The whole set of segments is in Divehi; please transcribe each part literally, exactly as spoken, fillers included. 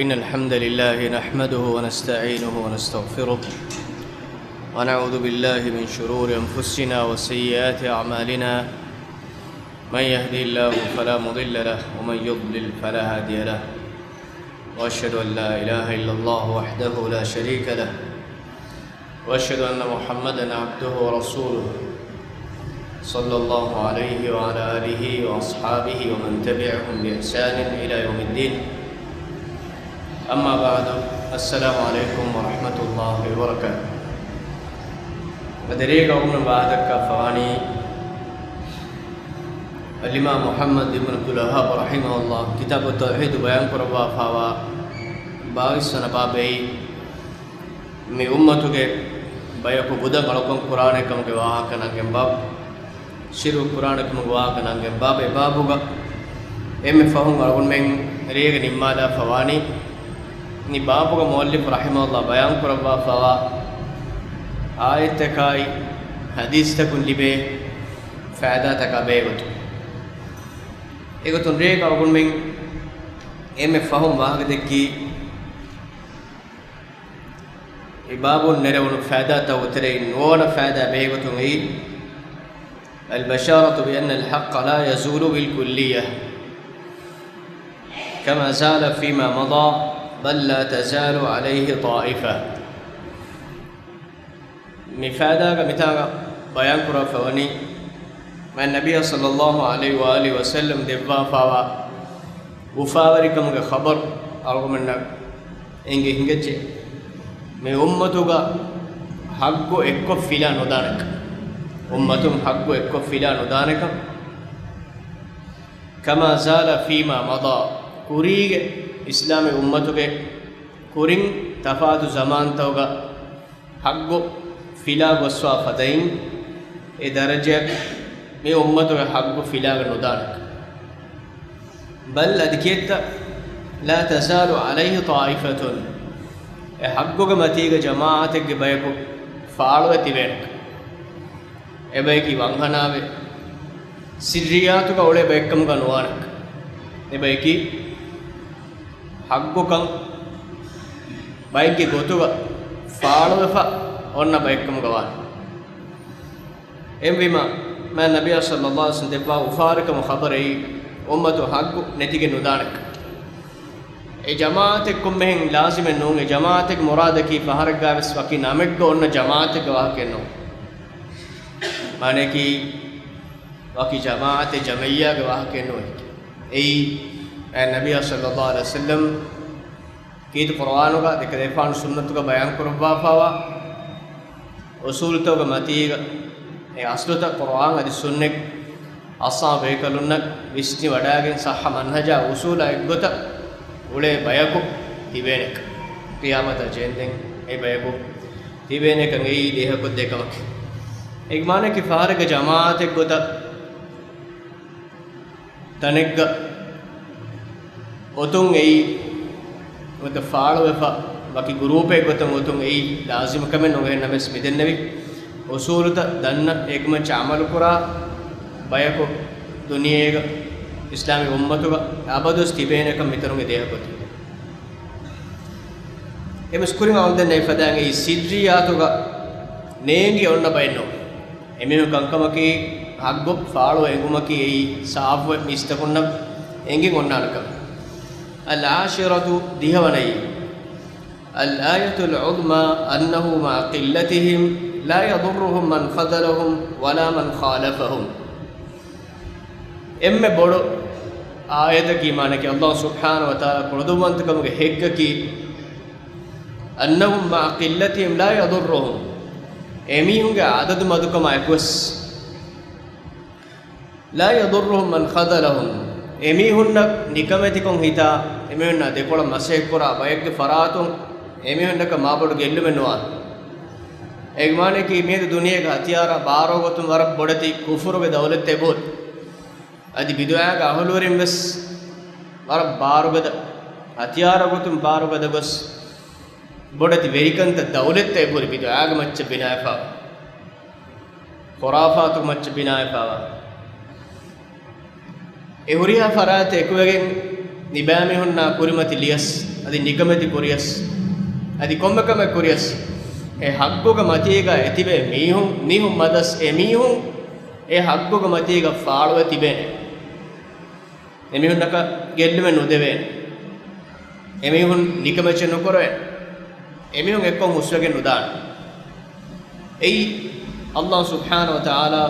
إن الحمد لله نحمده ونستعينه ونستغفره، ونعوذ بالله من شرور أنفسنا وسيئات أعمالنا. من يهده الله فلا مضل له، ومن يضلل فلا هادي له. وأشهد أن لا إله إلا الله وحده لا شريك له، وأشهد أن محمدا عبده ورسوله، صلى الله عليه وعلى آله وأصحابه ومن تبعهم بإحسان إلى يوم الدين. أما بعد، السلام عليكم ورحمة الله وبركاته. އަދި ރޭގަ އަޅުގަނޑު ވާހަކަ ދައްކާފަވާނީ، އަލްއިމާމް މުޙައްމަދު އިބްނު ޢަބްދުލް ވައްހާބް ރަޙިމަހުﷲ ކިތާބު ތައުޙީދު ބަޔާން ކުރައްވާފައިވާ ބާވީސް ވަނަ ބާބެއް. މި އުއްމަތުގެ ބަޔަކު ގުދަން އަޅުކަން ކުރާނެ ކަމުގެ ވާހަކަ ނަންގެން ބާބު، ޝިރުކު ކުރާނެ ކަމުގެ ވާހަކަ ނަންގެން ބާބެއް. އެ ބާބުގަ އެންމެ ފަހުން އަޅުގަނޑުމެން ރޭގަ ނިންމާލާފަވާނީ، މި ބާބުގަ މުއައްލިފު ރަޙިމަހުﷲ ބަޔާން ކުރައްވާފައިވާ އާޔަތްތަކާއި ޙަދީޘްތަކުން ލިބޭ ފައިދާތަކާ ބެހޭގޮތުން. އެގޮތުން ރޭގަ އަޅުގަނޑުމެން އެންމެ ފަހުން ވާހަކަ ދެއްކީ، އެ ބާބުން ނެރެވުނު ފައިދާތައް އޮތެރެއިން ނުވަވަނަ ފައިދާ ބެހޭގޮތުން އެއީ، البشارة بأن الحق لا يزول بالكلية كما زال فيما مضى، بل لا تزال عليه طائفة. މި ފައިދާގަ މިތާގަ ބަޔާން ކުރައްވަވަނީ، މާތް ނަބިއްޔާ ޞައްލައްލާހު ޢަލައިހި ވައާލިހި ވަސައްލަމް ދެއްވާފައިވާ އުފާވެރިކަމުގެ ޚަބަރު އަޅުގަނޑުމެންނަށް އެނގި ހިނގައްޖެ. މި އުއްމަތުގަ ޙައްޤު އެއްކޮށް ފިލާ ނުދާނެކަން. އުއްމަތުން ޙައްޤު އެއްކޮށް ފިލާ ނުދާނެކަން. كما زال فيما مضى، ކުރީގެ އިސްލާމީ އުއްމަތުގެ ކުރިން ތަފާތު ޒަމާންތަކުގަ ޙައްޤު ފިލާ ގޮސްފާ ފަދައިން، އެ ދަރަޖައަށް މި އުއްމަތުގެ ޙައްޤު ފިލާގަ ނުދާނެކަން. بل، އަދި ކިއެއްތަ؟ لا تزال عليه طائفة، އެ ޙައްޤުގެ މަތީގަ ޖަމާޢަތެއްގެ ބަޔަކު ފާޅުވެ ތިބޭނެކަން. އެބަޔަކީ ވަންހަނާވެ، ސިއްރިއްޔާތުގަ އުޅޭ ބައެއްކަމުގަ ނުވާނެކަން. އެބަޔަކީ ޙައްޤުކަން ބައެއްގެ ގޮތުގަ ފާޅުވެފަ އޮންނަ ބައެއްކަމުގަ ވާނެ. އެހެންވީމަ، މާތް ނަބިއްޔާ ޞައްލައްލާހު ޢަލައިހި ވަސައްލަމް ދެއްވާ އުފާވެރިކަމުގެ ޚަބަރެއް، އުއްމަތު ޙައްޤު ނެތިގެން ނުދާނެކަން. އެ ޖަމާޢަތެއް ކޮންމެހެން ލާޒިމެއް ނޫން. އެ ޖަމާޢަތެއްގެ މުރާދަކީ ފަހަރެއްގަވެސް ވަކި ނަމެއްގަ އޮންނަ ޖަމާޢަތެއްގެ ވާހަކައެއް ނޫން. މާނައަކީ، ވަކި ޖަމާޢަތެއް، ޖަމިއްޔާގެ ވާހަކައެއް ނޫން. އެއީ، އެ ނަބިއްޔާ ޞައްލައްލާހު ޢަލައިހި ވަސައްލަމް ކީރިތި ޤުރުއާނުގަ ދެކެވިފާނު ސުންނަތުގަ ބަޔާން ކުރައްވާފައިވާ އުޞޫލުތަކުގެ މަތީގަ، އެ އަޞްލުތައް ޤުރުއާން އަދި ސުންނަތް އަޞްޙާބު ބޭކަލުންނަށް ވިސްނިވަޑައިގެން ޞައްޙަ މަންހަޖާ އުޞޫލާ އެއްގޮތަށް އުޅޭ ބަޔަކު ތިބޭނެކަން. ޤިޔާމަތާ ޖެހެންދެން އެ ބަޔަކު ތިބޭނެކަން އެއީ ދޭހަކޮށްދޭ ކަމަކީ. އޭގެ މާނައަކީ ފަހަރެއްގަ ޖަމާޢަތެއްގޮތަށް ތަނެއްގަ އޮތުން އެއީ، ނުވަތަ ފާޅުވެފަ ވަކި ގްރޫޕެއް ގޮތަށް އޮތުން އެއީ ލާޒިމު ކަމެއް ނޫން. އެހެން ނަމަވެސް މިދެންނެވި އުޞޫލުތައް ދަންނަ އޭގެ މައްޗަށް ޢަމަލުކުރާ ބަޔަކު ދުނިޔޭގަ އިސްލާމީ އުއްމަތުގަ އަބަދުވެސް ތިބޭނެކަން މިތަނުގެ ދޭހަކޮށް ތިބޭ. އެމެސް ކުރިން އަޅުގަނޑު ދެންނެވި ފަދައިން އެއީ ސިއްރިއްޔާތުގަ ނޭނގި އޮންނަ ބައެއް ނޫން. އެމީހުން ކަންކަމަކީ ޙައްޤު ފާޅުވެ އެނގުމަކީ އެއީ ސާފުވެ މީސްތަކުންނަށް އެނގެން އޮންނާނެ ކަމެއް. އަލްޢާޝިރަތު، ދިހަވަނައީ، الآية العظمى أنه مع قلتهم لا يضرهم من خذلهم ولا من خالفهم. އެންމެ ބޮޑު އާޔަތަކީ، މާނައަކީ، ﷲ ސުބްޙާނަހޫ ވަތަޢާލާ ކުޅަދުންވަންތަކަމުގެ ހެއްކަކީ، أنهم مع قلتهم لا يضرهم، އެމީހުންގެ އަދަދު މަދުކަމާ އެކުވެސް، لا يضرهم من خذلهم، އެމީހުންނަށް ނިކަމެތިކޮށް ހިތާ، އެމީހުންނާ ދެކޮޅަށް މަސައްކަތްކުރާ ބައެއްގެ ފަރާތުން އެމީހުންނަކަށް މާބޮޑު ގެއްލުމެއް ނުވާނެ. އޭގެ މާނައަކީ، މިއަދު ދުނިޔޭގެ ހަތިޔާރާ ބާރުގެ ގޮތުން ވަރަށް ބޮޑެތި ކުފުރުގެ ދައުލަތްތައް އެބަހުރި. އަދި ބިދުޢާގެ އަހުލުވެރިން ވެސް ވަރަށް ބާރުގަދަ، ހަތިޔާރު ގޮތުން ބާރުގަދަ ގޮސް، ބޮޑެތި ވެރިކަންތައް، ދައުލަތްތައް އެބަހުރި ބިދުޢާގެ މައްޗަށް ބިނާވެފަ، ޚުރާފާތު މައްޗަށް ބިނާވެފަ. އެ ހުރިހާ ފަރާތެއް އެކުވެގެން ނިބާމީހުންނާ ކުރިމަތި ލިޔަސް، އަދި ނިކަމެތި ކުރިޔަސް، އަދި ކޮންމެ ކަމެއް ކުރިޔަސް، އެ ހައްގުގެ މަތީގަ އެތިބޭ މީހުން، މީހުން މަދަސް އެ މީހުން އެ ހައްގުގެ މަތީގަ ފާޅުވެ ތިބޭނެ. އެމީހުންނަކަށް ގެއްލުމެއް ނުދެވޭނެ. އެމީހުން ނިކަމެތި ނުކުރޭ. އެމީހުން އެއްކޮށް ހުސްވެގެން ނުދާނެ. އެއީ، އައްލާހު ސުބްޙާނަހު ވަތަޢާލާ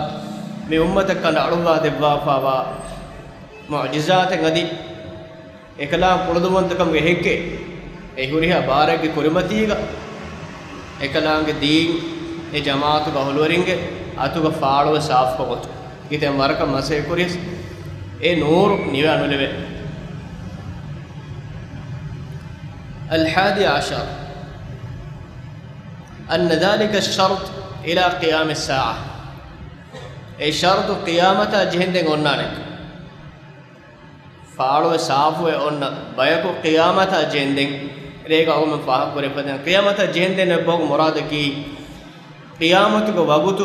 މި އުއްމަތަށް ކަނޑައަޅުއްވާ ދެއްވާފާވާ މުޢުޖިޒާތެއް. އަދި އެކަލާނގެ ކުޅަދުންވަންތަކަމުގެ ހެއްކެއް، އެ ހުރިހާ ބާރެއްގެ ކުރިމަތީގަ އެކަލާނގެ ދީން އެ ޖަމާޢަތުގެ އަހުލުވެރިންގެ އަތުގަ ފާޅުވެ ސާފުކޮށް އޮތު. ކިތައް ވަރަކަށް މަސައްކަތް ކުރިޔަސް، އެ ނޫރު ނިވާ ނުލެވޭ. الحادي عشر، أن ذلك الشرط إلى قيام الساعة. އެ ޝަރުޠު ޤިޔާމަތާ ޖެހެންދެން އޮންނާނެ. ފާޅުވެ ސާފުވެ އޮންނަ ބަޔަކު ޤިޔާމަތާ ޖެހެންދެން، ރޭގަ އަޅުގަނޑު ފާހަގަ ކުރެފަދަ ޤިޔާމަތާ ޖެހެންދެން އެއްބަހުގެ މުރާދަކީ، ޤިޔާމަތުގެ ވަގުތު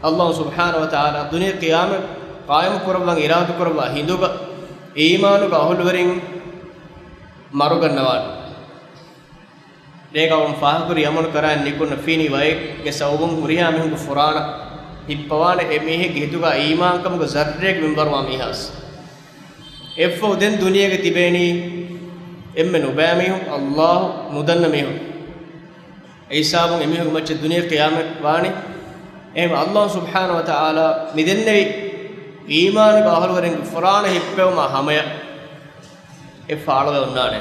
އައްލާހު ސުބްޙާނަހު ވަތަޢާލާ ދުނިޔެ ޤިޔާމަތް ޤާއިމު ކުރައްވަން އިރާދަ ކުރައްވާ ހިނދުގަ އީމާނުގެ އަހުލުވެރިން މަރުގަންނަވާނެ. ރޭގަ އަޅުގަނޑު ފާހަގަ ކުރި ޔަމަނު ކަރާން ނިކުންނަ ފިނި ވައެއްގެ ސަބަބުން ހުރިހާ މީހުންގެ ފުރާނަ ހިއްޕަވާނެ. އެ މީހެއްގެ ހިތުގަ އީމާންކަމުގެ ޒައްރެއް މިންވަރުވާ މީހާސް. އެއަށްފަހު ދެން ދުނިޔޭގަ ތިބޭނީ އެންމެ ނުބައި މީހުން، އައްލާހު ނުދަންނަ މީހުން. އެ ހިސާބުން އެމީހުންގެ މައްޗަށް ދުނިޔެ ޤިޔާމަތް ވާނީ. އެހެން އައްލާހު ސުބްޙާނަހު ވަތަޢާލާ މިދެންނެވި އީމާނުގެ އަހުލުވެރިންގެ ފުރާނަ ހިއްޕެވުމާ ހަމަޔަށް އެ ފާޅުވެ އޮންނާނެ.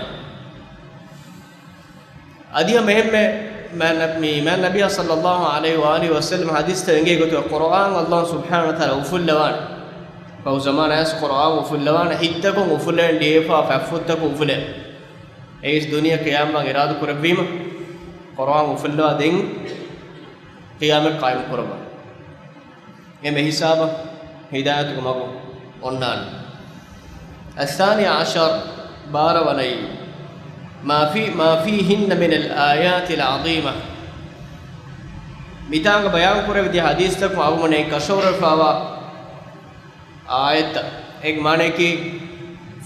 އަދި ހަމަ އެހެންމެ މާތް ނަބި-، މި މާތް ނަބިއްޔާ ޞައްލައްލާހު ޢަލައިހި ވައާލިހި ވަސައްލަމަ ޙަދީޘްތައް އެނގޭ ގޮތުގަ ޤުރުއާން އައްލާހު ސުބްޙާނަހު ވަތަޢާލާ އުފުއްލަވާނެ. ފަހު ޒަމާނާޔަސް ޤުރުއާން އުފުއްލަވާނެ. ހިތްތަކުން އުފުއްލައިގެން ލިޔެފާ ފަތްފުށްތަކުން އުފުލޭ. އެއީސް ދުނިޔެ ޤިޔާމަތް އިރާދަ ކުރެއްވީމަ، ޤުރުއާން އުފުއްލަވާ ދެން ޤިޔާމަތް ޤާއިމު ކުރައްވާ. އެމެ ހިސާބަށް ހިދާޔަތުގެ މަގު އޮންނާނެ. الثاني عشر، ބާރަ ވަނައި، ما في، ما فيهن من الآيات العظيمة. މިތާނގަ ބަޔާން ކުރެވިދިޔަ ޙަދީޘްތަކުން އަޅުގަނޑުމެން ކަށަވަރުވެފާވާ އާޔަތްތައް، އޭގެ މާނައަކީ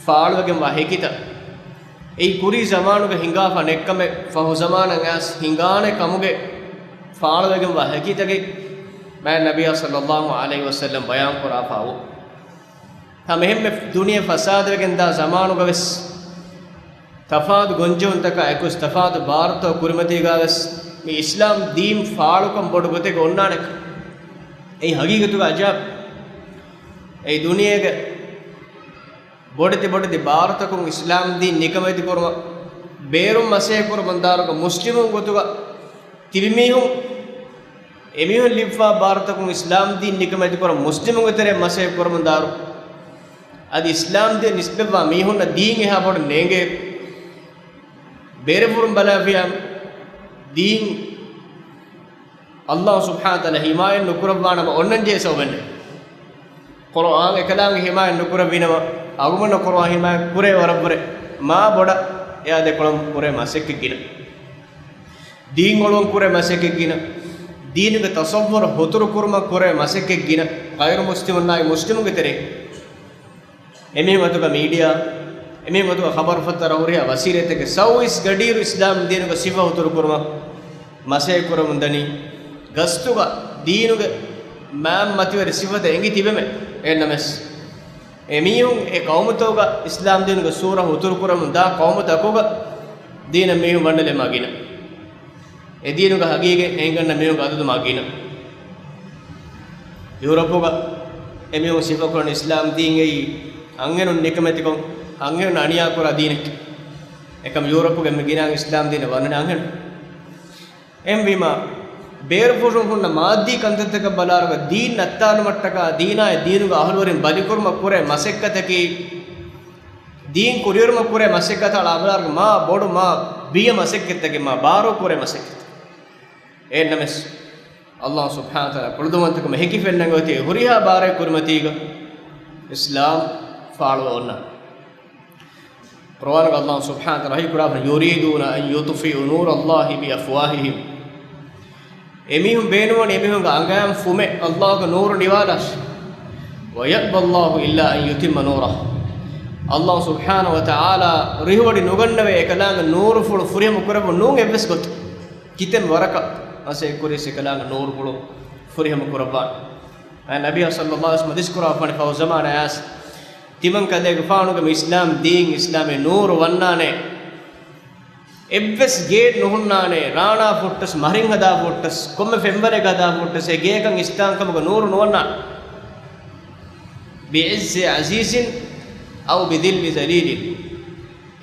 ފާޅުވެގެންވާ ހެކިތައް. އެއީ ކުރީ ޒަމާނުގަ ހިނގާފަ ނެއްކަމެއް، ފަހު ޒަމާނަށް އައިސް ހިނގާނެ ކަމުގެ ފާޅުވެގެންވާ ހެކިތަކެއް މާތް ނަބިއްޔާ ޞައްލައްލާހު ޢަލައިހި ވަސައްލަމް ބަޔާން ކުރާފަ އޮތް. ހަމަ އެހެންމެ ދުނިޔެ ފަސާދަވެގެން ދާ ޒަމާނުގަވެސް، ތަފާތު ގޮންޖެހުންތަކާ އެކުސް ތަފާތު ބާރުތައް ކުރިމަތީގަވެސް މި އިސްލާމް ދީން ފާޅުކަން ބޮޑު ގޮތެއް އޮންނާނެ. އެއީ ހަގީގަތުގަ އަޖާބު. އެއީ ދުނިޔޭގެ ބޮޑެތި ބޮޑެތި ބާރުތަކުން އިސްލާމް ދީން ނިކަމެތި ކުރުމަށް، ބޭރުން މަސައްކަތް ކުރަމުންދާރުގަ މުސްލިމުން ގޮތުގަ ތިބި މީހުން، އެމީހުން ލިބިފާ ބާރުތަކުން އިސްލާމް ދީން ނިކަމެތި ކުރަން މުސްލިމުންގެ ތެރެއަށް މަސައްކަތް ކުރަމުންދާރު، އަދި އިސްލާމް ދީން ނިސްބަތްވާ މީހުންނަށް ދީން އެހާ ބޮޑަށް ނޭނގޭ. ބޭރުފުރުން ބަލާފިޔާ ދީން އައްލާހު ސުބްޙާނަހު ވަތަޢާލާ ހިމާޔަތް ނުކުރައްވާނަމަ އޮންނަންޖެހޭ ސަބަބެއް ނެތް. ޤުރުއާން އެކަލާނގެ ހިމާޔަތް ނުކުރެއްވިނަމަ، އަޅުގަނޑަށް ޤުރުއާން ހިމާޔަތް ކުރޭ ވަރަށްވުރެ މާ ބޮޑަށް އެއާ ދެކޮޅަން ކުރޭ މަސައްކަތް ގިނަ. ދީން އޮޅުވަން ކުރޭ މަސައްކަތް ގިނަ. ދީނުގެ ތަޞައްވުރު ހުތުރު ކުރުމަށް ކުރޭ މަސައްކަތް ގިނަ. ޣައިރު މުސްލިމުންނާއި މުސްލިމުންގެ ތެރެއިން. އެމީހުން އަތުގަ މީޑިއާ، އެމީހުން އަތުގަ ޚަބަރުފަތަރަ ހުރިހާ ވަސީލަތެއްގެ ސައުވީސް ގަޑިއިރު އިސްލާމް ދީނުގެ ސިފަ ހުތުރު ކުރުމަށް މަސައްކަތް ކުރަމުން ދަނީ. ގަސްތުގަ ދީނުގެ މާތް މަތިވެރި ސިފަތައް އެނގި ތިބެމެ. އެހެންނަމަސް، އެމީހުން އެ ޤައުމުތަކުގަ އިސްލާމް ދީނުގެ ސޫރަ ހުތުރު ކުރަމުން ދާ ޤައުމުތަކުގަ ދީނަށް މީހުން ވަންނަލެއް މާ ގިނަ. އެ ދީނުގެ ހަގީގަތް އެނގަންނަ މީހުންގެ އަދަދު މާ ގިނަ. ޔޫރަޕުގަ އެމީހުން ސިފަކުރަން އިސްލާމް ދީން އެއީ އަންހެނުން ނިކަމެތިކޮށް، އަންހެނުން އަނިޔާކުރާ ދީނެއް. އެކަމް ޔޫރަޕުގެ މި ގިނަ އިސްލާމް ދީނަށް ވަންނަނީ އަންހެނުން. އެހެންވީމާ، ބޭރުފުށުން ހުންނަ މާއްދީ ކަންތައްތަކަށް ބަލާއިރުގަ ދީން ނައްތާލުމަށްޓަކާ، ދީނާއި ދީނުގެ އަހުލުވެރިން ބަލިކުރުމަށް ކުރޭ މަސައްކަތަކީ، ދީން ކުރިއެރުމަށް ކުރޭ މަސައްކަތާ އަޅާ ބަލާއިރުގަ މާ ބޮޑު، މާ ބިޔަ މަސައްކަތްތަކެއް، މާ ބާރު ކުރޭ މަސައްކަތެއް. އެހެންނަމަސް، އައްލާހު ސުބްޙާނަހު ވަތަޢާލާ ކުޅަދުންވަންތަކަމަށް ހެކިފެންނަން އޮތީ ހުރިހާ ބާރެއް ކުރިމަތީގަ އިސްލާމް ފާޅުވެ އޮންނަ. ޤުރުއާނުގަ އައްލާހު ސުބްޙާނަހު ވަތަޢާލާ ވަޙީ ކުރާފަ، يريدون أن يطفئوا نور الله بأفواههم. އެމީހުން ބޭނުންވަނީ އެމީހުންގެ އަނގައިން ފުމެ އައްލާހުގެ ނޫރު ނިވާލާށޭ. ويأبى الله إلا أن يتم نوره. ﷲ ސުބްޙާނަހޫ ވަތަޢާލާ ރިހުވަޑި ނުގަންނަވޭ އެކަލާނގެ ނޫރުފުޅު ފުރިހަމަ ކުރެއްވުން ނޫން އެއްވެސް ގޮތެއް. ކިތަން ވަރަކަށް މަސައްކަތް ކުރިޔަސް އެކަލާނގެ ނޫރުފުޅު ފުރިހަމަ ކުރައްވާނެ. އާ، ނަބިއްޔާ ޞައްލަﷲ ޢަލައިހި ވަސައްލަމަ ޙަދީޘް ކުރާ ފަނި ފަހު ޒަމާނާ އައިސް ތިމަން ކަލޭގެފާނުގެ މި އިސްލާމް ދީން، އިސްލާމީ ނޫރު ވަންނާނެ. އެއްވެސް ގެއެއް ނުހުންނާނެ، ރާނާ ފުއްޓަސް، މަހަރިން ހަދާ ފުއްޓަސް، ކޮންމެ ފެންވަރެއް ހަދާ ފުއްޓަސް، އެ ގެއަކަށް އިސްތާންކަމުގެ ނޫރު ނުވަންނާނެ. بِعِزِّ عَزِيزٍ أَوْ بِذِلِّ ذَلِيلٍ.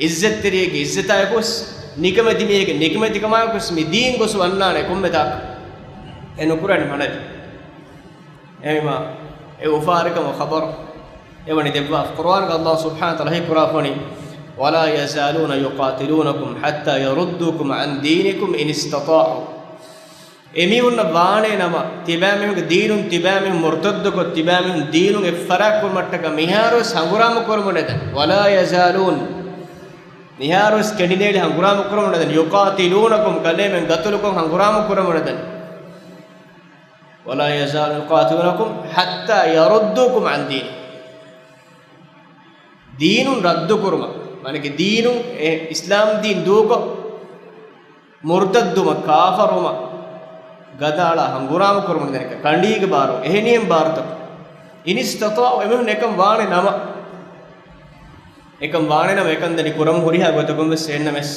އިއްޒަތްތެރިއެއްގެ އިއްޒަތާއެކުވެސް، ނިކަމެތި މީހެއްގެ ނިކަމެތިކަމާއެކުވެސް މި ދީން ގޮސް ވަންނާނެ ކޮންމެ ތާކަށް. އެ ނުކުރާނެ މަނަދި. އެހެންވީމާ، އެ އުފާވެރިކަމުގެ ޚަބަރު އެވަނީ ދެއްވާފަ. ޤުރުއާނުގަ ﷲ ސުބްޙާނަހޫ ވަތަޢާލާ ޙަދީޘް ކުރާ ފަނި، وَلَا يَزَالُونَ يُقَاتِلُونَكُمْ حَتَّىٰ يَرُدُّوكُمْ عَنْ دِينِكُمْ إِنِ اسْتَطَاعُوا. އެމީހުންނަށް ވާނޭ ނަމަ، ތިބާމީހުންގެ ދީނުން، ތިބާމީހުން މުރުތައްދުކޮށް، ތިބާމީހުން ދީނުން އެއްފަރާތް ކުރުމަށްޓަކާ މިހާރުވެސް ހަނގުރާމަ ކުރަމުން ނެތް. وَلَا يَزَالُونَ. މިހާރުވެސް ކެނޑިނޭޅި ހަނގުރާމަ ކުރަމުން ނެތް. يُقَاتِلُونَكُمْ، ކަލޭމެން ގަތުލުކޮށް ހަނގުރާމަ ކުރަމުން ނެތް. وَلَا يَزَالُونَ يُقَاتِلُونَكُمْ حَتَّىٰ يَرُدُّوكُمْ عَنْ دِينِكُمْ. ދީނުން ރައްދުކުރުމަށް، މާނައަކީ ދީނުން، އެ އިސްލާމް ދީން ދޫކޮށް، މުރުތައްދުވުމަށް، ކާފަރުވުމަށް، ގަދައަޅާ ހަނގުރާމަ ކުރުމުން ދެނެކަ، ކަނޑީގެ ބާރު، އެހެނިހެން ބާރުތަކުން. إِنِ اسْتَطَاعُوا، އެމީހުން އެކަން ވާނެ ނަމަ، އެކަން ވާނެ ނަމަ، އެކަން ދަނީ ކުރަން ހުރިހާ ގޮތަކުން ވެސް އެހެންނަމަވެސް.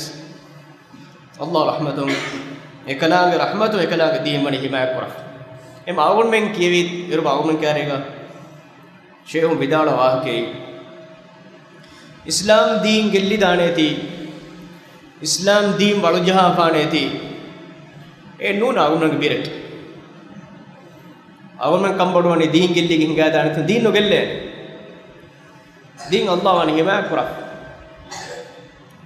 ﷲ ރަޙްމަތުން، އެކަލާނގެ ރަޙްމަތުން، އެކަލާނގެ ދީން ވަނީ ހިމާޔަތް ކުރާ. އެމް އަޅުގަނޑުމެން ކިޔެވި އިރު އަޅުގަނޑުމެން ކައިރީގަ ޝޭޚުން ވިދާޅުވާ ވާހަކައީ، އިސްލާމް ދީން ގެއްލިދާނޭތީ، އިސްލާމް ދީން ވަޅުޖަހާފާނޭތީ، އެ ނޫން އަޅުގަނޑުމެންގެ ބިރެއް. އަޅުގަނޑުމެން ކަންބޮޑުވަނީ ދީން ގެއްލިގެން ހިނގާދާނެތީ، ދީން ނުގެއްލޭނެ. ދީން ﷲ ވަނީ ހިމާޔަތް ކުރާ.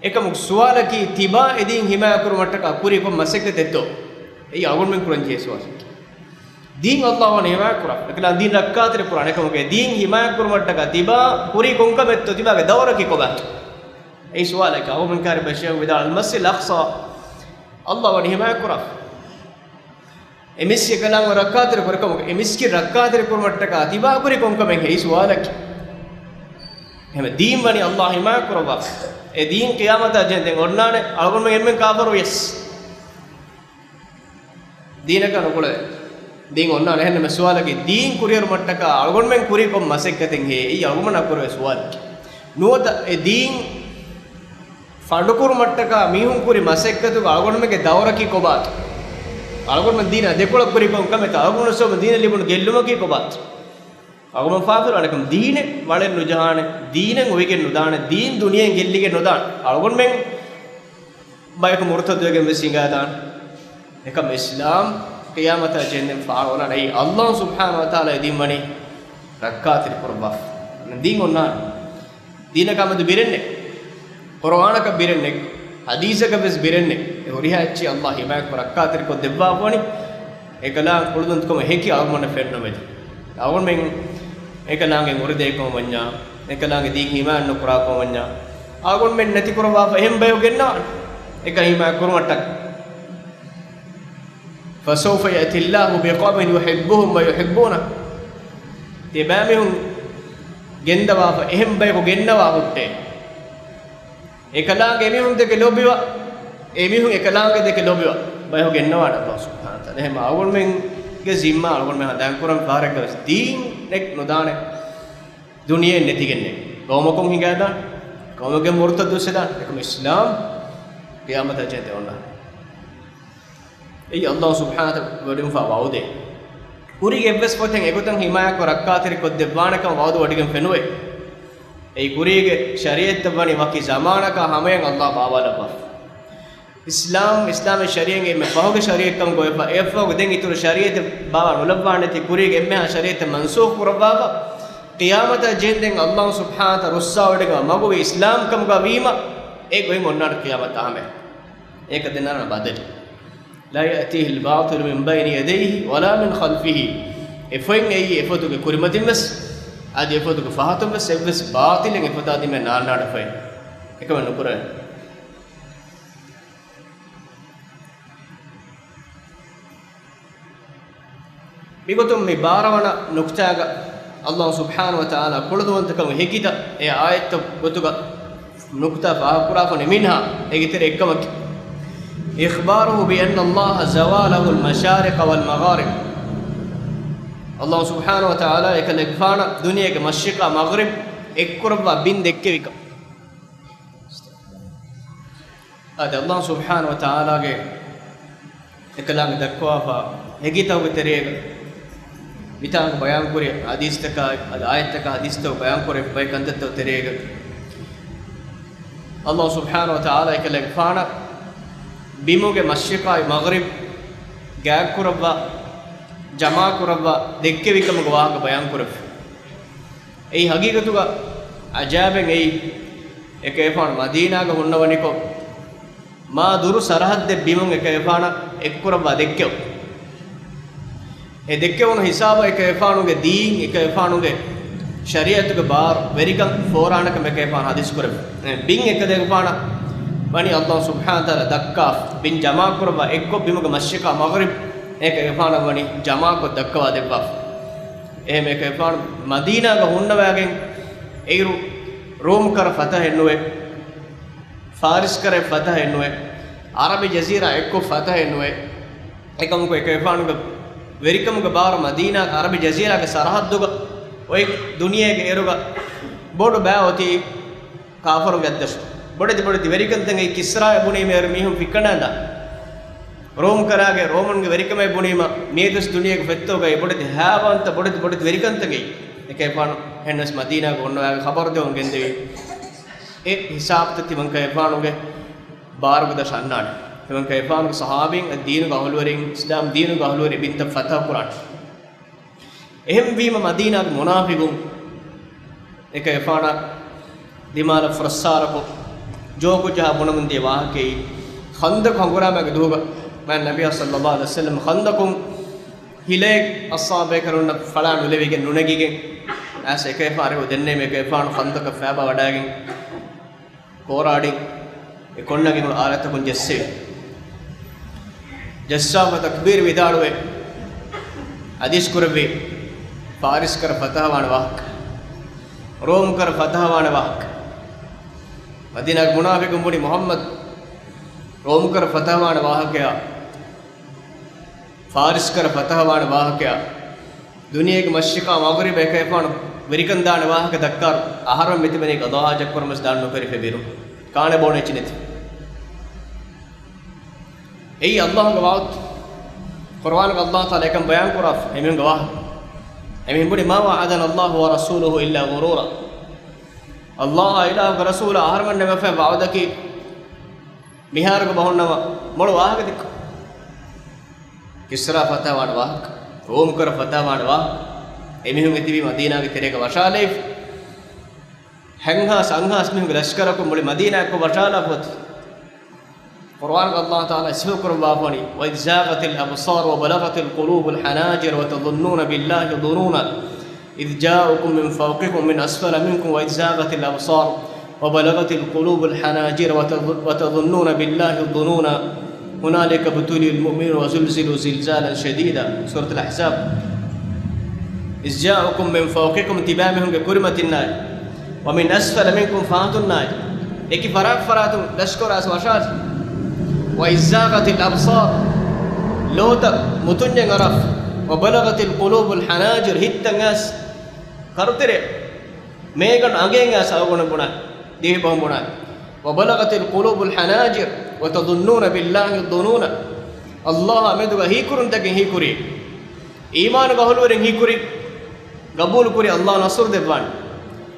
އެކަމު ސުވާލަކީ، ތިބާ އެ ދީން ހިމާޔަތް ކުރުމަށްޓަކާ ކުރީ ކޮން މަސައްކަތެއްތޯ؟ އެއީ އަޅުގަނޑުމެން ކުރަން ޖެހޭ ސުވާލެއް. ދީން ﷲ ވަނީ ހިމާޔަތް ކުރާ. އެކަލާ ދީން ރައްކާތެރި ކުރާނެ. އެކަމުގެ ދީން ހިމާޔަތް ކުރުމަށްޓަކާ ތިބާ ކުރީ ކޮން ކަމެއްތޯ؟ ތިބާގެ ދައުރަކީ ކޮބާތޯ؟ އެއީ ސުވާލަކީ. އަޅުގަނޑުމެން ކައިރި ޝޭޚު ވިދާޅުވި، المسجد الأقصى ﷲ ވަނީ ހިމާޔަތް ކުރާ. އެ މިސްކިތް އެކަލާނގެ ރައްކާތެރި ކުރި ކަމުގަ، އެ މިސްކިތް ރައްކާތެރި ކުރުމަށްޓަކާ ތިބާ ކުރީ ކޮން ކަމެއް؟ އެއީ ސުވާލަކީ. އެހެން ދީން ވަނީ ﷲ ހިމާޔަތް ކުރައްވާފަ. އެ ދީން ޤިޔާމަތާ ޖެހެން ދެން އޮންނާނެ، އަޅުގަނޑުމެން އެންމެން ކާފަރު ވިޔަސް. ދީނަކާ ނުކުޅެވޭ. ދީން އޮންނާނެ. އެހެންނަމަ ސުވާލަކީ، ދީން ކުރިއެރުމަށްޓަކާ އަޅުގަނޑުމެން ކުރީ ކޮން މަސައްކަތެއް ހޭ؟ އެއީ އަޅުގަނޑަށް ކުރެވޭ ސުވާލަކީ. ނުވަތަ އެ ދީން ފަނޑުކުރުމަށްޓަކާ މީހުން ކުރި މަސައްކަތުގަ އަޅުގަނޑުމެންގެ ދައުރަކީ ކޮބާތޯ؟ އަޅުގަނޑުމެން ދީނާ ދެކޮޅަށް ކުރީ ކޮން ކަމެއްތޯ؟ އަޅުގަނޑު ސޯމަ ދީނަށް ލިބުނު ގެއްލުމަކީ ކޮބާތޯ؟ އަޅުގަނޑު ފާފަރު އަނެކަމް ދީނެއް ވަޅެއް ނުޖަހާނެ، ދީނެއް އޮވިގެން ނުދާނެ، ދީން ދުނިޔެއިން ގެއްލިގެން ނުދާނެ. އަޅުގަނޑުމެން ބަޔަކު މުރުތައްދުވެގެން ވެސް ހިނގާދާނެ. އެކަމް އިސްލާމް ޤިޔާމަތާ ޖެހެންދެން ފާޅުވާނެ. އެއީ ﷲ ސުބްޙާނަހޫ ވަތަޢާލާ އެ ދީން ވަނީ ރައްކާތެރި ކުރައްވާފަ. ދީން އޮންނާނެ. ދީނަކާމެދު ބިރެއް ނެތް. ޤުރުއާނަކަށް ބިރެއް ނެތް. ޙަދީޘަކަށް ވެސް ބިރެއް ނެތް. އެ ހުރިހާ އެއްޗެއް ﷲ ހިމާޔަތްކޮށް ރައްކާތެރިކޮށް ދެއްވާފަ ވަނީ. އެކަލާނގެ ކުޅަދުންތަކުން ހެކި އަޅުގަނޑަށް ފެންނަމެދު. އަޅުގަނޑުމެން އެކަލާނގެ މުރިދައެއް ކަމަށް ވަންޏާ، އެކަލާނގެ ދީން ހިމާޔަތް ނުކުރާ ކަމަށް ވަންޏާ، އަޅުގަނޑުމެން ނެތި ކުރައްވާފަ އެހެން ބަޔަކު ގެންނަވާނެ. އެކަން ހިމާޔަތް ކުރުމަށްޓަކާ. فَسَوْفَ يَأْتِي اللَّهُ بِقَوْمٍ يُحِبُّهُمْ وَيُحِبُّونَهُ. ތިބާމީހުން ގެންދަވާފަ، އެހެން ބަޔަކު ގެންނަވާ ހުއްޓޭ. އެކަލާނގެ އެމީހުން ދެކެ ލޯބިވާ، އެމީހުން އެކަލާނގެ ދެކެ ލޯބިވާ ބަޔަކު ގެންނަވާނެ ﷲ ސުބްޙާނަހޫ ވަތަޢާލާ. އެހެން އަޅުގަނޑުމެންގެ ޒިންމާ އަޅުގަނޑުމެން ހަނދާން ކުރަން ފަހަރެއްގަ ވެސް ދީނެއް ނުދާނެ. ދުނިޔެއިން ނެތިގެންނެވި. ޤައުމަކުން ހިނގާދާނެ. ޤައުމެއްގެ މުރުތައްދު ވެސް ހެދާނެ. އެކަމް އިސްލާމް ޤިޔާމަތާ ޖެހެންދެން އޮންނާނެ. އެއީ ﷲ ސުބްޙާނަހޫ ވަތަޢާލާ ވަޑައިގެންފާ ވަޢުދެއް. ކުރީގެ އެއްވެސް ފޮތެއް އެގޮތަށް ހިމާޔަތްކޮށް ރައްކާތެރިކޮށްދެއްވާނެކަން ވަޢުދު ވަޑައިގެން ފެނުވޭ. އެއީ ކުރީގެ ޝަރީޢަތްތައް ވަނީ ވަކި ޒަމާނަކާ ހަމަޔަށް ﷲ ބާވާލައްވާފަ. އިސްލާމް، އިސްލާމީ ޝަރީޢަތް އެންމެ ފަހުގެ ޝަރީޢަތް ކަމުގަ އޮތްފަ، އެއަށްފަހު ދެން އިތުރު ޝަރީޢަތެއް ބާވާ ނުލައްވާނެތީ، ކުރީގެ އެންމެހާ ޝަރީޢަތެއް މަންސޫޚް ކުރައްވާފަ، ޤިޔާމަތާ ޖެހެންދެން ﷲ ސުބްޙާނަހޫ ވަތަޢާލާ ރުއްސާ ވަޑައިގަން މަގުވީ އިސްލާމް ކަމުގަ ވީމަ، އެ ގޮތް އޮންނާނެ ޤިޔާމަތާ ހަމަޔަށް. އޭކަ ދެންނާނެ ބަދަލެއް. لا يأتيه الباطل من بين يديه ولا من خلفه. އެފޮތް އެއީ އެފޮތުގެ ކުރިމަތިން ވެސް، އަދި އެފޮތުގެ ފަހަތުން ވެސް އެއްވެސް ބާޠިލެއް އެފޮތާ ދިމާ ނާންނާނެ ފައި. އެކަމެއް ނުކުރޭ. މިގޮތުން މި ބާރަ ވަނަ ނުކްތާގަ ﷲ ސުބްޙާނަހޫ ވަތަޢާލާ ކުޅަދުވަންތަކަމުގެ ހެކިތައް އެ އާޔަތްތައް ގޮތުގަ ނުކުތާ ފާހަގަކުރާފަ މިންހާ އޭގެ ތެރެ އެއްކަމަކީ، إخباره بأن الله زوى له المشارق والمغارب. ﷲ ސުބްޙާނަހޫ ވަތަޢާލާ އެކަލޭގެފާނަށް ދުނިޔޭގެ މަޝްރިޤާ މަޣްރިބް އެއްކުރައްވާ ބިން ދެއްކެވިކަން. އާދެ، ﷲ ސުބްޙާނަހޫ ވަތަޢާލާގެ އެކަލާނގެ ދައްކަވާފަ ހެކިތަކުގެ ތެރޭގަ މިތާނގަ ބަޔާންކުރި ޙަދީޘްތަކާއި، އަދި އާޔަތްތަކާ ޙަދީޘްތައް ބަޔާންކުރެ ބައެއް ކަންތައްތައް ތެރޭގަ، ﷲ ސުބްޙާނަހޫ ވަތަޢާލާ އެކަލޭގެފާނަށް ބިމުގެ މަޝްރިޤާއި މަޣްރިބް ގާތްކުރައްވާ، ޖަމާކުރައްވާ ދެއްކެވިކަމުގެ ވާހަކަ ބަޔާންކުރެއްވި. އެއީ ހަގީގަތުގަ އަޖާބެއް އެއީ، އެކަލޭގެފާނު މަދީނާގަ ހުންނަވަނިކޮށް، މާ ދުރު ސަރަހައްދެއް ބިމުން އެކަލޭގެފާނަށް އެއްކުރައްވާ ދެއްކެވުން. އެ ދެއްކެވުނު ހިސާބަށް އެކަލޭގެފާނުގެ ދީން، އެކަލޭގެފާނުގެ ޝަރީޢަތުގެ ބާރު، ވެރިކަން ފޯރާނެކަމަށް އެކަލޭގެފާނު ޙަދީޘް ކުރެއްވި. އެ ބިން އެކަލޭގެފާނަށް ވަނީ ﷲ ސުބްޙާނަހޫ ވަތަޢާލާ ދައްކާފަ، ބިން ޖަމާކުރައްވާ އެއްކޮށް ބިމުގެ މަޝްރިޤާ މަޣްރިބް އެކަލޭގެފާނަށް ވަނީ ޖަމާކޮށް ދައްކަވާ ދެއްވާފަ. އެހެން އެކަލޭގެފާނު މަދީނާގަ ހުންނަވާގެން އެއިރު ރޯމް ކަރަ ފަތަހެއް ނުވޭ، ފާރިސް ކަރަ ފަތަހެއް ނުވޭ، އަރަބި ޖަޒީރާ އެއްކޮށް ފަތަހެއް ނުވޭ. އެކަމަކު އެކަލޭގެފާނުގެ ވެރިކަމުގެ ބާރު މަދީނާ އަރަބި ޖަޒީރާގެ ސަރަހައްދުގަ އޮތް ދުނިޔޭގެ އޭރުގަ ބޮޑު ބައެއް އޮތީ ކާފަރުންގެ އަތްދަށު. ބޮޑެތި ބޮޑެތި ވެރިކަންތަކެއް ކިސްރާއަށް ބުނީމަ އޭރު މީހުން ފިއްކަނޑާންދާ. ރޯމް ކަރާގެ ރޯމަންގެ ވެރިކަމެއް ބުނީމަ މިއަދުވެސް ދުނިޔޭގެ ފޮތްތަކުގައި ބޮޑެތި ހައިވާންތައް، ބޮޑެތި ބޮޑެތި ވެރިކަންތަކެއް އެކަލޭގެފާނު އެހެންނަމަވެސް މަދީނާގަ ހުންނަވާގެން ޚަބަރު ދެވުން ގެންދެވީ. އެ ހިސާބުތައް ތިމަން ކަލޭގެފާނުގެ ބާރުގެ ދަށަށް އަންނާނެ. ތިމަން ކަލޭގެފާނުގެ ޞަޙާބީން އަދި ދީނުގެ އަހުލުވެރިން، އިސްލާމް ދީނުގެ އަހުލުވެރިން ބިންތައް ފަތަޙަ ކުރާނެ. އެހެންވީމަ މަދީނާގެ މުނާފިޤުން އެކަލޭގެފާނާ ދިމާލަށް ފުރައްސާރަކޮށް، ޖޯކު ޖަހާ ބުނަމުން ދިޔަ ވާހަކައީ، ޚަންދަޤު ހަނގުރާމައިގެ ދުވަހުގަ މާތް ނަބިއްޔާ ޞައްލައްލާހު ޢަލައިހި ވަސައްލަމަ ޚަންދަޤުން ހިލައެއް އަޞްޙާބުބޭކަލުންނަށް ފަޅާ ނުލެވިގެން ނުނެގިގެން އައިސް އެކަލޭގެފާނު ދެންނެވީމަ އެކަލޭގެފާނު ޚަންދަޤަށް ފައިބާ ވަޑައިގެން ކޯރާޑިން އެ ކޮންނަގެން އުޅު އާލަތަކުން ޖެއްސެވި. ޖައްސާފަ ތަކްބީރު ވިދާޅުވެ ޙަދީޘް ކުރެއްވި ފާރިސް ކަރަ ފަތަޙަވާނެ ވާހަކަ، ރޯމް ކަރަ ފަތަޙަވާނެ ވާހަކަ. މަދީނާގެ މުނާފިޤުން ބުނި މުޙައްމަދު ރޯމް ކަރަ ފަތަޙަވާނެ ވާހަކަޔާ، ފާރިސް ކަރަ ފަތަޙަވާނެ ވާހަކަޔާ، ދުނިޔޭގެ މަޝްރިޤާ މަޣްރިބަށް އެކަލޭގެފާނު ވެރިކަން ދާނެ ވާހަކަ ދައްކާ އަހަރެން މިތިބެނީ ޤަޟާ ޙާޖަތް ކުރަމުން ދާން ނުކެރިފަ ބިރު ކާނެ ބޯނެ އެއްޗެއް ނެތި. އެއީ ﷲ ގެ ވަޢުދު. ޤުރްއާނުގަ ﷲ ތަޢާލާ އެކަން ބަޔާން ކުރާފަ އެމީހުންގެ ވާހަކަ. އެމީހުން ބުނި، ما وعدنا الله ورسوله إلا غرورا. ﷲ އާ އިލާހުގެ ރަސޫލާ އަހަރުމެންނަށް ދެއްވާފައި ވަޢުދަކީ މިހާރުގެ ބަހުންނަމަ މޮޅު ވާހަކަ ދެއްކު. ކިސްރާ ފަތަޙަވާނެ ވާހަކަ، ރޯމް ކަރަ ފަތަޙަވާނެ ވާހަކަ، އެމީހުން އެތިބީ މަދީނާގެ ތެރޭގަ ވަށާލައިފަ. ހަތްހާސް އަށްހާސް މީހުންގެ ލަޝްކަރަކުން މުޅި މަދީނާއަށް ވަށާލާފަ އޮތީ. ޤުރްއާނުގަ ﷲ ތަޢާލާ ސިފަ ކުރައްވާފަ ވަނީ، وإذ زاغت الأبصار وبلغت القلوب الحناجر وتظنون بالله الظنونا إذ جاءوكم من فوقكم ومن أسفل منكم وإذ زاغت الأبصار وبلغت القلوب الحناجر وتظ-، وتظنون بالله الظنونا هنالك ابتلي المؤمنون وزلزلوا زلزالا شديدا. ސޫރަތުލް އަޙްޒާބް. إذ جاءوكم من فوقكم، ތިބާމީހުންގެ ކުރިމަތިންނާއި، ومن أسفل منكم، ފަހަތުންނާއި، އެކި ފަރާތް ފަރާތުން ލަޝްކަރު އައިސް ވަށާލި. وإذ زاغت الأبصار، ލޯތައް މުތުންޏެއް އަރާފަ. وبلغت القلوب الحناجر، ހިތްތައް އައިސް ކަރުތެރެ މޭގަނޑު އަނގައިން އައިސް އަޅުގަނޑު ބުނާ، ދިވެހި ބަހުން ބުނާ. وبلغت القلوب الحناجر وتظنون بالله الظنونا. ﷲ އާ މެދުގަ ހީކުރުންތަކެއް ހީކުރީ. އީމާނުގެ އަހުލުވެރިން ހީކުރި، ގަބޫލުކުރި، ﷲ ނަޞްރު ދެއްވާނެ.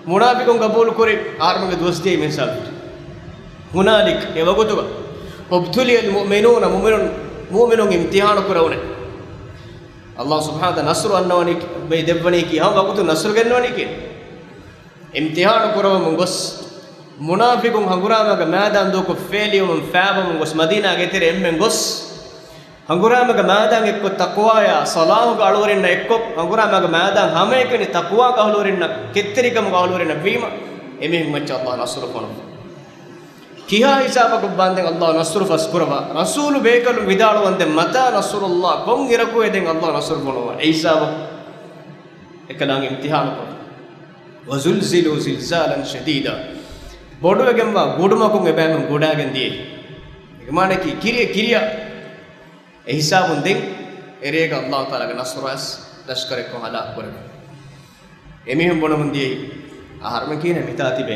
މުނާފިޤުން ގަބޫލުކުރި، އަހަރުމެންގެ ދުވަސް ދިޔައީ މި ހިސާބަށް. هنالك، އެ ވަގުތުގަ، ابتلي المؤمنون، މުއުމިނުން، މުއުމިނުން އިމްތިޙާނު ކުރެވުނެ. ﷲ ސުބްޙާނަހޫ ވަތަޢާލާ ނަޞްރު އަންނަވަނީ، ދެއްވަނީކީ ހަމަ ވަގުތު ނަޞްރު ގެންނަވަނީކީ. އިމްތިޙާނު ކުރަވަމުން ގޮސް، މުނާފިޤުން ހަނގުރާމައިގެ މައިދާން ދޫކޮށް ފޭލިވަމުން ފާބަމުން ގޮސް، މަދީނާގެ ތެރެ އެންމެން ގޮސް، ހަނގުރާމައިގެ މައިދާން އެއްކޮށް ތަޤްވާޔާ ޞަލާޙުގެ އަޅުވެރިންނަށް އެއްކޮށް، ހަނގުރާމައިގެ މައިދާން ހަމައެކަނި ތަޤްވާގެ އަހުލުވެރިންނަށް، ކެތްތެރިކަމުގެ އަހުލުވެރިންނަށް ވީމަ، އެމީހުން މައްޗަށް ﷲ ނަޞްރު ފޮނުވި. ކިހާ ހިސާބަކަށް ވާންދެން ﷲ ނަޞްރު ފަސްކުރަވާ؟ ރަސޫލު ބޭކަލުން ވިދާޅުވަންދެން، متى نصر الله، ކޮން އިރަކުވޭ ދެން ﷲ ނަޞްރު ފޮނުވާ؟ އެ ހިސާބަށް އެކަލާނގެ އިމްތިހާނުކޮށް. وَزُلْزِلُوا زِلْزَالًا شَدِيدًا. ބޮޑުވެގެންވާ ގުޑުމަކުން އެބައިމީހުން ގުޑާގެން ދިޔައީ. އޭގެ މާނައަކީ ކިރިޔަ ކިރިޔަ އެހިސާބުން ދެން އެރޭގަ ﷲ ތަޢާލާގެ ނަޞްރު އައިސް ލަޝްކަރެއްކޮށް ހަލާކު ކުރެވި. އެމީހުން ބުނަމުން ދިޔައީ، އަހަރުމެން ކިހިނެއް މިތާ ތިބޭ؟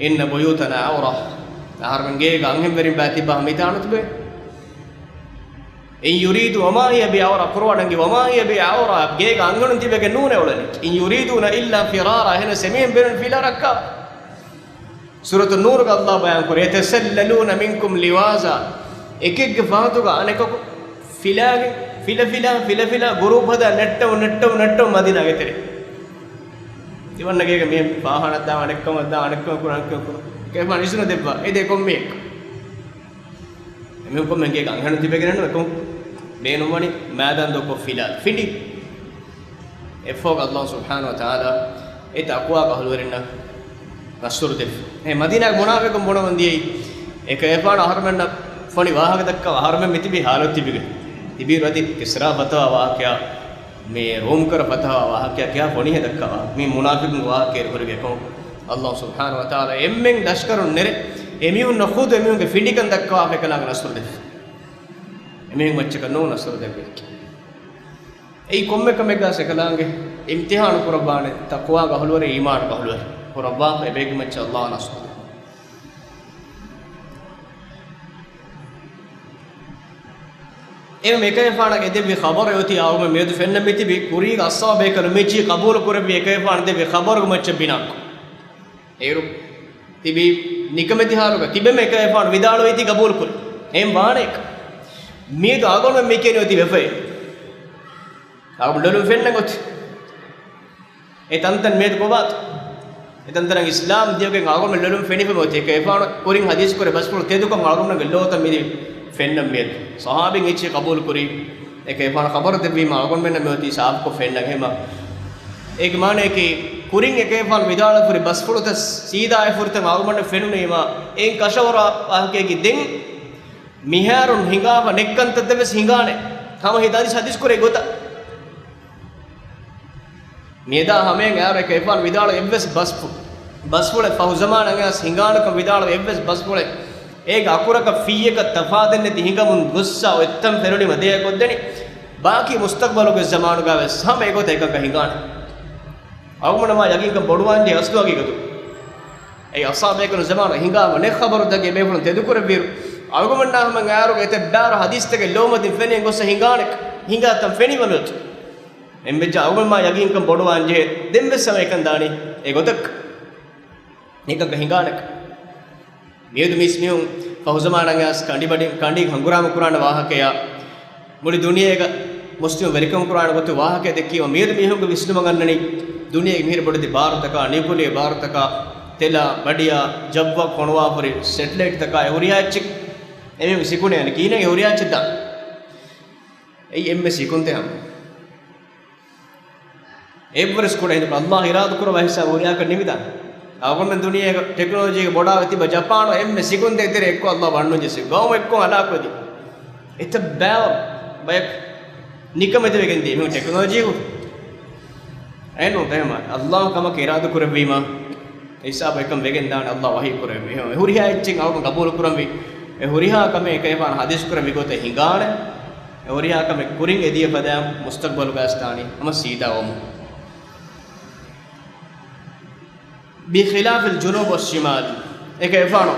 إِنَّ بُيُوتَنَا عَوْرَةٌ. އަހަރުމެން ގޭގަ އަންހެންވެރިން ބައި ތިއްބާ މިތާ ނުތިބޭ؟ إِنْ يُرِيدُوا وَمَا هِيَ بِعَوْرَةٍ. ޤުރުއާނަށް ވަމާ ހިޔަ ބިޢައުރާ، ގޭގަ އަންހެނުން ތިބެގެން ނޫނޭ އުޅެނީ. إِنْ يُرِيدُونَ إِلَّا فِرَارًا، އެހެނަސް އެމީހުން ބޭނުން ފިލާ ރައްކާ. ސޫރަތު ނޫރުގަ ﷲ ބަޔާން ކުރޭ، يَتَسَلَّلُونَ مِنْكُمْ لِوَاذًا، އެކެއްގެ ފަހަތުގަ އަނެކަކު ފިލާގެން، ފިލަ ފިލާ، ފިލަ ފިލާ، ގުރޫޕް ހަދާ ނެއްޓަވުން، ނެއްޓަވުން، ނެއްޓަވުން މަދީނާގެ ތެރޭ. ތިމަންނަ ގޭގަ މީހެއް ފާހާނަ ދާ، އަނެއްކަމަށް ދާ، އަނެއްކަމަށް ކުރާ، އަނެއްކަމަށް ކުރާ. ކޭފާން އިސުނު ދެއްވާ، އެ ދެ ކޮންމެއަކު. އެމީހުން ކޮންމެ ގޭގަ އަންހެނުން ތިބެގެނެއްނު އެކޮން ބޭނުންވަނީ މައިދާން ދޮއްކޮށް ފިލާ ފިނޑި. އެއަށްފަހުގަ ﷲ ސުބްޙާނަހޫ ވަތަޢާލާ އެ ތަޤްވާގެ އަހުލުވެރިންނަށް ނަޞްރު ދެއްވި. އެ މަދީނާގެ މުނާފިޤުން ބުނަމުން ދިޔައީ، އެ ކޭފާނު އަހަރުމެންނަށް ފޮނި ވާހަކަ ދައްކަވާ، އަހަރުމެން މިތިބީ ހާލަތު ތިބިގެން. ތިބީރު އަދި ކިސްރާ ފަތަވާ ވާހަކަޔާ، މި ރޫމް ކަރަ ފަތަވާ ވާހަކަޔާ ކިހާ ފޮނިހެއް ދައްކަވާ. މި މުނާފިޤުންގެ ވާހަކަ އޭރު ހުރިގެ ކޮން؟ ﷲ ސުބްޙާނަހޫ ވަތަޢާލާ އެންމެން ލަޝްކަރުން ނެރެ، އެމީހުންނަށް ޚުދު އެމީހުންގެ ފިނޑިކަން ދައްކަވާފަ އެކަލާނގެ ނަޞްރު ދެއްވި. އެމީހުން މައްޗަކަށް ނޫން ނަޞްރު ދެއްވި. އެއީ ކޮންމެ ކަމެއްގަސް އެކަލާނގެ އިމްތިޙާނު ކުރައްވާނެ ތަޤްވާގެ އަހުލުވެރިން، އީމާނުގެ އަހުލުވެރިން. ކުރައްވާފަ އެބޭގެ މައްޗަށް ﷲ ނަޞްރު ދެއްވި. އެހެން އެކަލޭފާނަށް އެދެއްވި ޚަބަރު އޮތީ އަޅުގަނޑު މިއަދު ފެންނަން މިތިބި ކުރީގެ އަޞްޙާބޭކަލުން މިއީ ޚަބޫލު ކުރެއްވި އެކަލޭފާނަށް ދެއްވި ޚަބަރުގެ މައްޗަށް ބިނާކޮށް. އޭރު ތިބީ ނިކަމެތި ޙާލުގަ ތިބެމެ އެކަލޭފާނު ވިދާޅުވީތީ ޤަބޫލު ކުރި. އެހެން ވާނެ އެކަ. މިއަދު އަޅުގަނޑުމެން މި ކިޔަނީ އޮތީ ވެފައޭ. އަޅުގަނޑު ލޮލުން ފެންނަން އޮތީ. އެ ތަންތަން މިއަދު ކޮބާތޯ؟ އެ ތަންތަނަށް އިސްލާމް ދިޔަގެން އަޅުގަނޑުމެން ލޮލުން ފެނިފަ އޮތީ. އެކަލޭފާނު ކުރިން ޙަދީޘް ކުރެ ބަސްފުޅު ތެދުކަން އަޅުގަނޑުގެ ލޯތައް މި ފެންނަން މިއަދު. ޞަޙާބީން އެއްޗެއް ޤަބޫލު ކުރީ. އެކަލޭފާނު ޚަބަރު ދެއްވީމަ އަޅުގަނޑުމެންނަށް މިއޮތީ ސާފުކޮށް ފެންނަން. އެހެންމަ އޭގެ މާނަޔަކީ، ކުރިން އެކަލޭފާނު ވިދާޅުވެފަ ހުރި ބަސްފުޅުތައް ސީދާ އެ ފުރަތަމަ އަޅުގަނޑަށް ފެނުނީމަ، އެއިން ކަށަވަރު ވާހަކައަކީ ދެން މިހާރުން ހިނގާފަ ނެތް ކަންތައްތައް ވެސް ހިނގާނެ. ހަމަ ހިތަށް ހަދީސް ކުރޭ ގޮތަށް. މިއަދާ ހަމަޔަށް އައިރު އެކަލޭފާނު ވިދާޅުވި އެއްވެސް ބަސްފު-، ބަސްފުޅެއް، ފަހު ޒަމާނަށް އައިސް ހިނގާނެކަން ވިދާޅުވި އެއްވެސް ބަސްފުޅެއް، އޭގެ އަކުރަކަށް ފިއްޔަކަށް ތަފާތެއް ނެތި ހިނގަމުން ގޮއްސަ އޮތްތަން ފެނުނީމަ ދޭ ކޮށްދެނީ. ބާކީ މުސްތަޤްބަލުގެ ޒަމާނުގައި ވެސް ހަމަ އެގޮތަށް އެކަންކަން ހިނގާނެ. އަޅުގަނޑަށް މާ ޔަގީންކަން ބޮޑުވާންޖެހޭ އަސްލު ހަގީގަތު. އެއީ އަޞްޙާބޭކަލުން ޒަމާނު ހިނގާފަ ނެތް ޚަބަރުތަކެއް ބޭފުޅުން ތެދުކުރެއްވިއިރު، އަޅުގަނޑުމެންނާ ހަމަ އައިރު އެތައް ބާރު ޙަދީޘްތަކެއް ލޯމަތިން ފެނިގެން ގޮއްސަ ހިނގާނެ، ހިނގާ ތަން ފެނިވަމެއޮތީ. އެންމެއްޖާ އަޅުގަނޑު މާ ޔަގީންކަން ބޮޑުވާންޖެހޭ، ދެން ވެސް ހަމަ އެކަން ދާނީ އެގޮތަކަށް. ނިކަން ހިނގާނެ. މިއަދު މީސް މީހުން ފަހުޒަމާނަށް އައިސް ކަނޑި ބަޑި، ކަނޑި ހަނގުރާމަ ކުރާނެ ވާހަކަޔާ، މުޅި ދުނިޔޭގަ މުސްލިމު ވެރިކަން ކުރާނެ ގޮތު ވާހަކަ ދެއްކީމަ، މިއަދު މީހުންގެ ވިސްނުމަށް އަންނަނީ، ދުނިޔޭގެ މިހިރަ ބޮޑެތި ބާރުތަކާ، ނިއުކުލިއާ ބާރުތަކާ، ތެލާ، ބަޑިއާ، ޖައްވަށް ފޮނުވާފަ ހުރި ސެޓެލައިޓްތަކާ، އެ ހުރިހާ އެއްޗެއް އެމީހުން ސިކުން އަންނަނީ ކިހިނެއް އެ ހުރިހާ އެއްޗެއް ދާން. އެއީ އެންމެ ސިކުންތެއް ހަމަ. އެއްވެސް ކުޑަ ހިނދު ﷲ އިރާދަ ކުރައްވާ ހިސާބު ހުރިހާކަށް ނިމިދާނެ. އަޅުގަނޑުމެން ދުނިޔޭގަ ޓެކްނޮލޮޖީގެ ބޮޑާވެ ތިބަ ޖަޕާނު އެންމެ ސިކުންތެއް ތެރޭ އެއްކޮށް ﷲ ވަންނުން ޖެއްސި. ގައުމު އެއްކޮށް ހަލާކުވެދި. އެތައް ބައިވަރު ބަޔަކު ނިކަމެތިވެގެން ދިޔަ މި ޓެކްނޮލޮޖީ އެއްނު ތެހެމަ. ﷲ ކަމަކަށް އިރާދަ ކުރެއްވީމަ، އެ ހިސާބު އެކަން ވެގެން ދާނެ. ﷲ ވަޙީ ކުރެއްވި. އެ ހުރިހާ އެއްޗެއް އަޅުގަނޑު ޤަބޫލު ކުރަންވީ. އެ ހުރިހާ ކަމެއް އެކަލޭފާނު ޙަދީޘް ކުރެއްވި ގޮތަށް ހިނގާނެ. އެ ހުރިހާ ކަމެއް ކުރިން އެދިޔަ ފަދައިން މުސްތަޤްބަލުގައި ދާނީ ހަމަ ސީދާ އޮމު. بخلاف الجنوب والشمال. އެކަލޭފާނު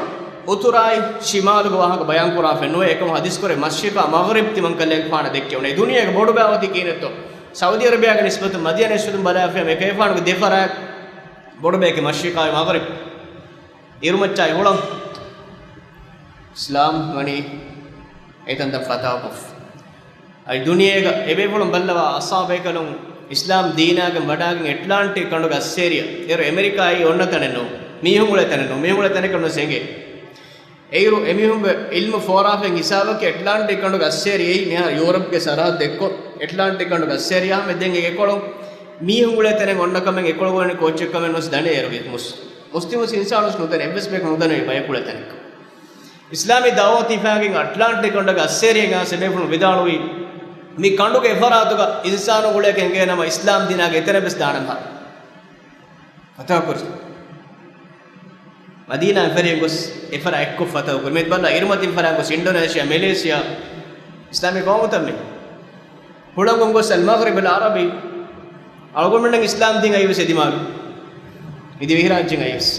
އުތުރާއި ޝިމާލުގެ ވާހަކަ ބަޔާން ކުރާފައެއް ނުވޭ. އެކަމު ޙަދީޘް ކުރޭ މަޝްރިޤާ މަޣްރިބް ތިމަން ކަލޭގެފާނަށް ދެއްކެވުނޭ. ދުނިޔޭގެ ބޮޑުބައި އޮތީ ކިހިނެއްތޯ؟ ސައުދީ އަރަބިޔާގެ ނިސްބަތުން މަދީނާ ނިސްބަތުން ބަލާފިޔާ އެކަލޭފާނުގެ ދެ ފަރާތް ބޮޑުބަޔަކީ މަޝްރިޤާއި މަޣްރިބް. އިރުމައްޗާއި ހުޅަނގު. އިސްލާމް ވަނީ އެތަންތަން ފަތާކޮށްފަ. އަދި ދުނިޔޭގަ އެބޭފުޅުން ބައްލަވާ އަޞްޙާބޭކަލުން އިސްލާމް ދީނާގެން ވަޑާގެން އެޓްލާންޓިކް ކަނޑުގެ އައްސޭރިއަށް، އޭރު އެމެރިކާއީ އޮންނަ ތަނެއް ނޫން، މީހުން އުޅޭ ތަނެއް ނޫން، މީހުން އުޅޭ ތަނެއްކަން ވެސް އެނގޭ. އޭރު އެމީހުންގެ ޢިލްމު ފޯރާފައިން ހިސާބަކީ އެޓްލާންޓިކް ކަނޑުގެ އައްސޭރި އެއީ މިހާރު ޔޫރަޕްގެ ސަރަހައްދު އެއްކޮށް، އެޓްލާންޓިކް ކަނޑުގެ އައްސޭރި ހަމަ ދެން އެކޮޅު މީހުން އުޅޭ ތަނެއް އޮންނަ ކަމެއް އެކޮޅު އުޅެނީ ކޯއްޗެއް ކަމެއް ނުވެސް ދަނީ އޭރުގެ މުސް-، މުސްލިމު އިންސާނުން ނުދަނީ އެއްވެސް ބަޔަކު ނުދަނީ ބަޔަކު އުޅޭ ތަނެއްކަން. އިސްލާމީ ދަޢުވަތު ހިފާގެން އަޓްލާންޓިކް ކަނޑުގެ އައްސޭރިއަށް އައިސް އެބޭފުޅުން ވިދާޅުވީ، މި ކަނޑުގެ އެފަރާތުގަ އިންސާނު ގުޅޭ ކެނގޭނަމަ އިސްލާމް ދީނާގެ އެތެރެ ވެސް ދާނަން ހާ. ފަތަހު ކުރި. މަދީނާ އެފަރިއެއް ގޮސް އެފަރާ އެއްކޮށް ފަތަހު ކުރި. މި ބަލާ އިރުމަތިން ފަރާ ގޮސް އިންޑޮނޭޝިއާ، މެލޭޝިއާ، އިސްލާމީ ޤައުމުތައް މި. ހުޅަނގުން ގޮސް އަލްމަޣްރިބް އަލް ޢަރަބީ، އަޅުގަނޑުމެން އިސްލާމް ދީން އައީވެސް އެދިމާލު. މި ދިވެހިރާއްޖެ އައީވެސް.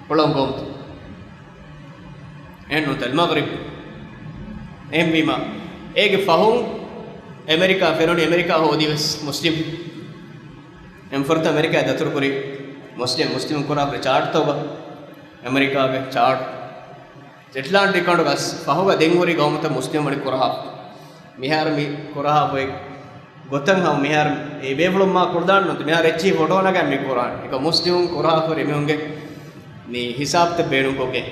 ހުޅަނގު ގައުމުތައް. އެހެން ނޫންތަ އަލްމަޣްރިބް. އެހެންވީމަ، އޭގެ ފަހުން އެމެރިކާ ފެނުނީ، އެމެރިކާ ހޯދީވެސް މުސްލިމް. އެންފުރަތަ އެމެރިކާ ދަތުރުކުރި މުސްލިމް، މުސްލިމް ކުރާ ޗާޓްތައް އެމެރިކާގެ ޗާޓް. އެޓްލާންޓިކް ކަނޑުގަސް ފަހުގަ ދެން ހުރި ގައުމުތައް މުސްލިމް ވަނީ ކުރަހާފަ. މިހާރު މި ކުރަހާފައި ގޮތަށް ހަމަ މިހާރު އެ ބޭފުޅުން މާ ކުޅަދާން ނުވަތަ މިހާރު އެއްޗިހި ފޮޓޯ ނަގާ މި ކުރާން. އެކަ މުސްލިމުން ކުރަހާފަ ހުރި މީހުންގެ މި ހިސާބްތައް ބޭނުންކޮށްގެން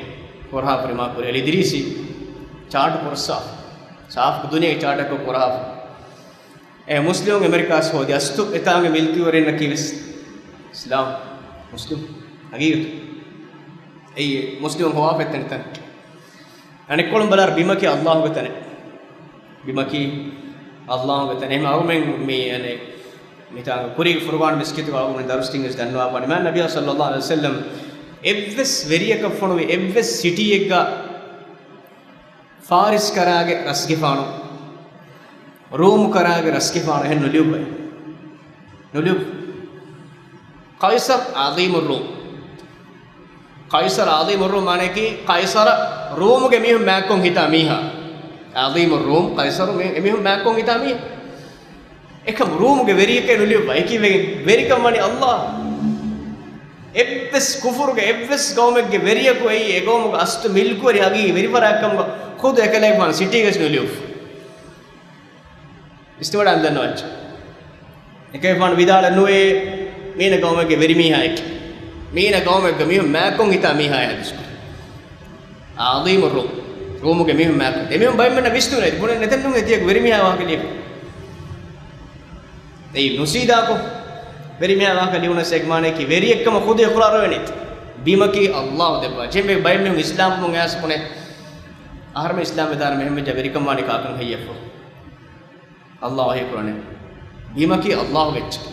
ކުރަހާފަ ހުރި މާ ކުރި އަލް އިދްރީސީ ޗާޓް ކުރައްސާ. ސާފު ދުނިޔޭގެ ޗާޓަކަށް ކުރަހާފަ. އެ މުސްލިމުން އެމެރިކާ ހޯދި އަސްތު އެތާނގެ މިލްކީވެރިންނަކީ ވެސް އިސްލާމް މުސްލިމް ހަގީގަތު. އެއީ މުސްލިމުން ހޮވާފައި ތަނެއް ތަނެއް. އަނެއްކޮޅުން ބަލާރ ބިމަކީ އައްލާހުގެ ތަނެއް. ބިމަކީ އައްލާހުގެ ތަނެއް. އެހެން އަޅުމެން މި އަނެ މިތާނގަ ކުރީގެ ފުރުގާން މިސްކިތުގަ އަޅުމެން ދަރުސް ދިން ވެސް ދަންނަވާފާނެ. މާތް ނަބިއްޔާ ޞައްލައްލާހު ޢަލައިހި ވަސައްލަމް އެއްވެސް ވެރިޔަކަށް ފޮނުވި އެއްވެސް ސިޓީއެއްގަ ފާރިސް ކަރާގެ ރަސްގެފާނު، ރޫމު ކަރާގެ ރަސްގެފާނު އެހެން ނުލިޔުއްވައި. ނުލިޔުއްވަ. ޤައިޞަރު ޢަޒީމުއްރޫމް. ޤައިޞަރު ޢަޒީމުއްރޫމް މާނައަކީ ޤައިޞަރަށް ރޫމުގެ މީހުން މާތްކޮށް ހިތާ މީހާ. ޢަޒީމުއްރޫމް، ޤައިޞަރު މީ-، އެމީހުން މާތްކޮށް ހިތާ މީހާ. އެކަމް ރޫމުގެ ވެރިޔަކޭ ނުލިޔުއްވަ. އެކީ ވެގެން ވެރިކަން ވަނީ އައްލާހް. އެއްވެސް ކުފުރުގެ އެއްވެސް ގައުމެއްގެ ވެރިޔަކު އެއީ އެ ގައުމުގެ އަސްލު މިލްކުވެރި ހަގީގީ ވެރިފަރާތްކަމުގަ ޚުދު އެކަލޭގެފާނު ސިޓީގަސް ނުލިޔުއްވަ. އިސްތިވަޑާން ދަންނަވައްޗެ. އެކަލޭގެފާނު ވިދާޅެއް ނުވޭ މީނަ ގައުމެއްގެ ވެރިމީހާއެކޭ. މީނަ ގައުމެއްގެ މީހުން މާތްކޮށް ހިތާ މީހާއޭ ހަދީސް. ޢަޒީމުއްރޫމް. ރޫމުގެ މީހުން މާތްކޮށް. އެމީހުން ބައެއް މީނަ ވިސްނުނެ. ބުނެ ނެތެއްނު އެތިޔަކު ވެރިމީހާ ވާހަކަ ލިޔެ. އެއީ ނުސީދާކޮށް ވެރިމީހާ ވާހަކަ ލިޔުނަސް އެކަމާނެކީ ވެރިއެއްކަމަށް ޚުދު އިޤްރާރުވެނީ. ބިމަކީ އައްލާހު ދެއްވާ. ޖެންބެ ބައެއް މީހުން އިސްލާމްވުމުން އައިސް ބުނެ. އަހަރެމެން އިސްލާމްވެދާނަމަ އެހެންވެއްޖާ ވެރިކަން ވާނީ ކާކަން ހެއްޔެއްފަ؟ އައްލާހު ވަޙީ ކުރަނީ. ބިމަކީ އައްލާހުގެ އެއްޗެއް.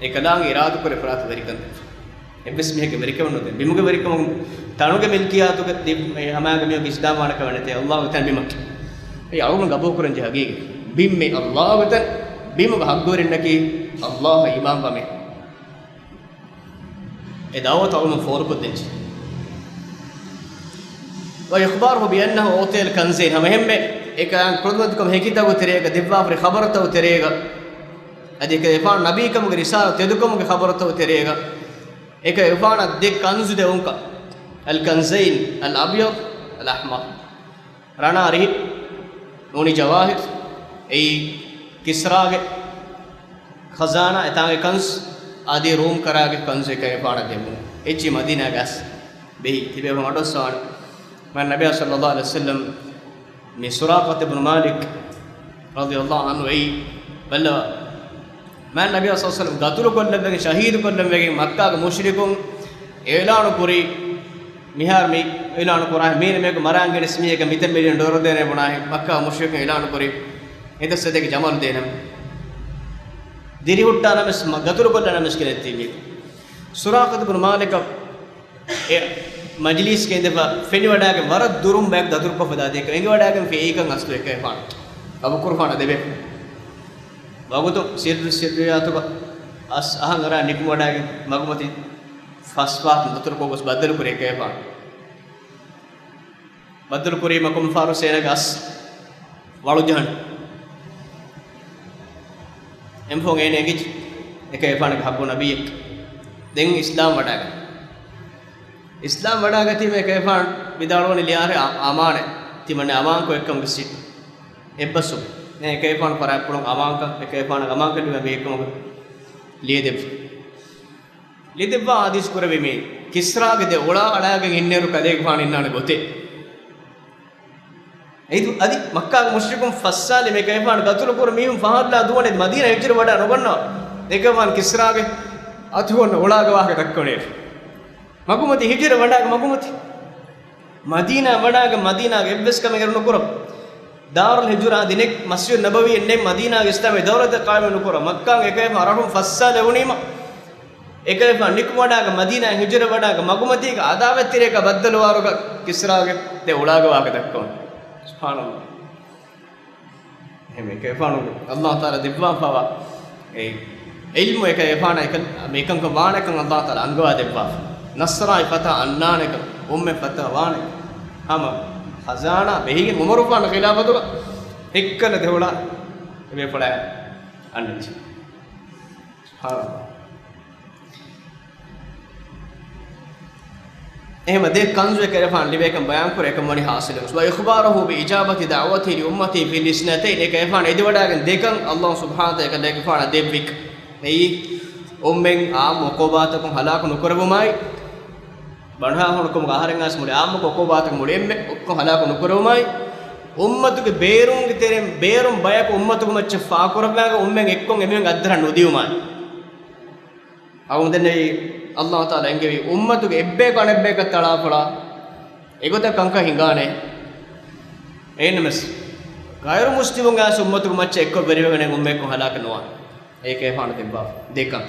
އެކަލާނގެ އިރާދަކުރެ ފަރާތު ވެރިކަން ދެއްވާ. އެއްވެސް މީހެއްގެ ވެރިކަމެއް ނުދޭ. ބިމުގެ ވެރިކަމުން ތަނުގެ މިލްކިއްޔާތުގެ ދި-، ހަމައިގަ މީހަކު އިސްލާމްވާނެ ކަމެއް ނެތޭ. އައްލާހުގެ ތަން ބިމަކީ. އެއީ އަޅުގަނޑު ގަބޫލުކުރަން ޖެހޭ ހަގީގަތް. ބިންމެ އައްލާހުގެ ތަން. ބިމުގެ ހައްގުވެރިންނަކީ އައްލާހަށް އީމާންވާ މީހުން. އެ ދަޢުވަތު އަޅުގަނޑު ފޯރުކޮށްދޭންޖެ. وإخباره بأنه أعطي الكنزين. ހަމައެހެންމެ އެކަން ކުޅަދުންތަކުން ހެކިތަކުގެ ތެރޭގަ ދެއްވާފަރި ޚަބަރުތަކުގެ ތެރޭގަ، އަދި އެކަލޭގެފާނު ނަބީކަމުގެ ރިސާލަތު ތެދުކަމުގެ ޚަބަރުތަކުގެ ތެރޭގަ، އެކަލޭގެފާނަށް ދެ ކަންޒު ދެވުންކަން. الكنزين الأبيض الأحمر. ރަނާ ރިހި، ނޫނީ ޖަވާހިރު، އެއީ ކިސްރާގެ ޚަޒާނާ، އެތާނގެ ކަންޒު، އަދި ރޫމް ކަރާގެ ކަންޒު އެކަލޭގެފާނަށް ދެއްވުން. އެއްޗިހި މަދީނާގަސް ބެހި ތިބޭފުޅުން އަޑުއައްސަވާނެ. މާތް ނަބިއްޔާ ޞައްލައްލާހު ޢަލައިހި ވަސައްލަމް މި ސުރާޤަތު ބުނު މާލިކް ރަޟިޔައްލާހު ޢަންހު އެއީ ބައްލަވާ. މާތް ނަބިއްޔާ ޞައްލައްލާހު ޢަލައިހި ވަސައްލަމް ގަތުލުކޮށްލަންވެގެން، ޝަހީދުކޮށްލަންވެގެން މައްކާގެ މުޝްރިކުން އިޢުލާނު ކުރީ، މިހާރު މި އިޢުލާނު ކުރާ މީނަ މީހަކު މަރާން ގެނެސް މީހަކަށް މިތަން މިލިއަން ޑޮލަރު ދޭނެ ބުނާހެން މައްކާ މުޝްރިކުން އިޢުލާނު ކުރީ. އެދަސް އެދެގެ ޖަމަލު ދޭނަމަ. ދިރިހުއްޓާނަމެސް މަ-، ގަތުލުކޮށްލާނަމެސް ގެނެއްތީ މީ. ސުރާޤަތު ބުނު މާލިކަށް އެ މަޖިލީސްގެ އިނދެފަ ފެނިވަޑާގެން ވަރަށް ދުރުން ބަޔަކު ދަތުރުކޮށްފަ ދާދޭކަ އެނގިވަޑާގެން ފެއިކަން އަސްލު އެކަލޭގެފާނަށް ގަބޫކުރުފާނަށް ދެބޭ. ވަގުތު ސިއްރު ސިއްރިއްޔާތުގަ އަސް އަހަން އަރާ ނިކުމެވަޑާގެން މަގުމަތި ފަސް ފަހަތުން ދަތުރުކޮށް ގޮސް ބައްދަލުކުރި އެކަލޭގެފާނު. ބައްދަލުކުރީމަ ކޮންފާރު ސޭނަގެ އަސް ވަޅުޖަހަން. އެންފޯން އޭނަ އެނގިއްޖެ އެކަލޭގެފާނުގެ ޙައްޤު ނަބިއްޔެއް. ދެން އިސްލާމް ވަޑާގަތީ. އިސްލާމް ވަޑާގަތީމަ އެކަލޭގެފާނު ވިދާޅުވަނީ ލިޔާހެ އަ-، އަމާނަތް. ތިމަންނަ އަމާންކޮށް އެއްކަމުގެ ސިއްރު. އެއްބަސްވުން. ދެން އެކަލޭގެފާނު ފަރާތްޕުޅުން އަމާންކަން، އެކަލޭގެފާނަށް އަމާންކަން ލިބޭ މީހެއްކަމުގަ ލިޔެދެއްވި. ލިޔެދެއްވާ ޙަދީޘް ކުރެވި މީ ކިސްރާގެ ދެ އުޅާ އަޅާގެން އިންނައިރު ކަލޭގެފާނު އިންނާނެ ގޮތެއް. އެއީ އަދި މައްކާގެ މުޝްރިކުން ފައްސާލި މި އެކަލޭގެފާނު ގަތުލު ކުރި މީހުން ފަހަރުލާ ދުވަނީ މަދީނާ ހިޖުރަ ވަޑާ ނުގަންނަވާ. އެކަލޭގެފާނު ކިސްރާގެ އަތު އޮންނަ އުޅާގެ ވާހަކަ ދައްކަވަނީ. މަގުމަތި ހިޖުރަ ވަޑާގެ މަގުމަތި. މަދީނާ ވަޑާގެ މަދީނާގެ އެއްވެސް ކަމެއް އެރު ނުކުރަ. ދާރުލް ހިޖުރާ ދިނެއް، މަސްޖިދު ނަބަވީ އެންނެއް، މަދީނާގެ އިސްލާމީ ދައުލަތެއް ޤާއިމު ނުކުރަ، މައްކާގެ އެކަހެފާނު ރަށުން ފަސް ސާލެއް ވުނީމަ، އެކަހެފާނު ނިކުމެވަޑާގަ މަދީނާއަށް ހިޖުރަވަޑާގަ މަގުމަތީގަ އަދާވަތްތެރިޔަކާ ބައްދަލުވާއިރުގަ ކިސްރާގެ ދެ އުޅާގަވާގަ ދައްކަމުން. ސުބްޙާނަﷲ. އެހެންވެ، އެކަހެފާނު ﷲ ތަޢާލާ ދެއްވާފަވާ އެ ޢިލްމު އެކަހެފާނަށް އެކަން، މިކަންކަން ވާނެކަން ﷲ ތަޢާލާ އަންގަވާ ދެއްވާފަ. ނަޞްރާއި ފަތާ އަންނާނެކަން، އުއްމެ ފަތާ ވާނެ. ހަމަ ޚަޒާނާ ބެހިގެން ޢުމަރުފާނު ޚިލާފަތުގަ އެއްކަލަ ދެ އުޅާ އެބޭފުޅާ އަންނަންޖެ. ސުބްޙާނަﷲ. އެހެންވެ ދެ ކަންޒު އެކަހެފާނަށް ލިބޭކަން ބަޔާންކުރެ އެކަން ވަނީ ޙާޞިލު. وإخباره بإجابة دعوته لأمته في الاثنتين، އެކަހެފާނަށް އެދިވަޑާގެން ދެކަން ﷲ ސުބްޙާނަހޫ ވަތަޢާލާ އެކަހެފާނަށް ދެއްވި. އެއީ އުއްމެން އާއްމު ޢުޤޫބާތަކުން ހަލާކު ނުކުރެވުމާއި، ބަނޑުހާ ހުންނަ ކަމުގަ އަހަރެން އައިސް މުޅި އާއްމު ޢުޤޫބާތަކުން މުޅި އެންމެ އޮއްކޮ ހަލާކު ނުކުރެވުމާއި، އުއްމަތުގެ ބޭރުންގެ ތެރެއިން ބޭރުން ބަޔަކު އުއްމަތުގެ މައްޗަށް ފާކުރައްވާގެ އުއްމެން އެއްކޮށް އެމީހުން އައްދަރަ ނުދިއުމާއި. އަޅުގަނޑުމެން ދެންނެވި ﷲ ތަޢާލާ އެންގެވި އުއްމަތުގެ އެއްބަޔަކު އަނެއްބަޔަކަށް ތަޅާފޮޅާ އެގޮތަށް ކަންކަން ހިނގާނެ. އެހެންނަމަވެސް، ޣައިރު މުސްލިމުން އައިސް އުއްމަތުގެ މައްޗަށް އެއްކޮށް ވެރިވެގެން އުއްމަތްކޮށް ހަލާކެއް ނުވާނެ. އެކަހެފާނަށް ދެއްވާ ދެކަން.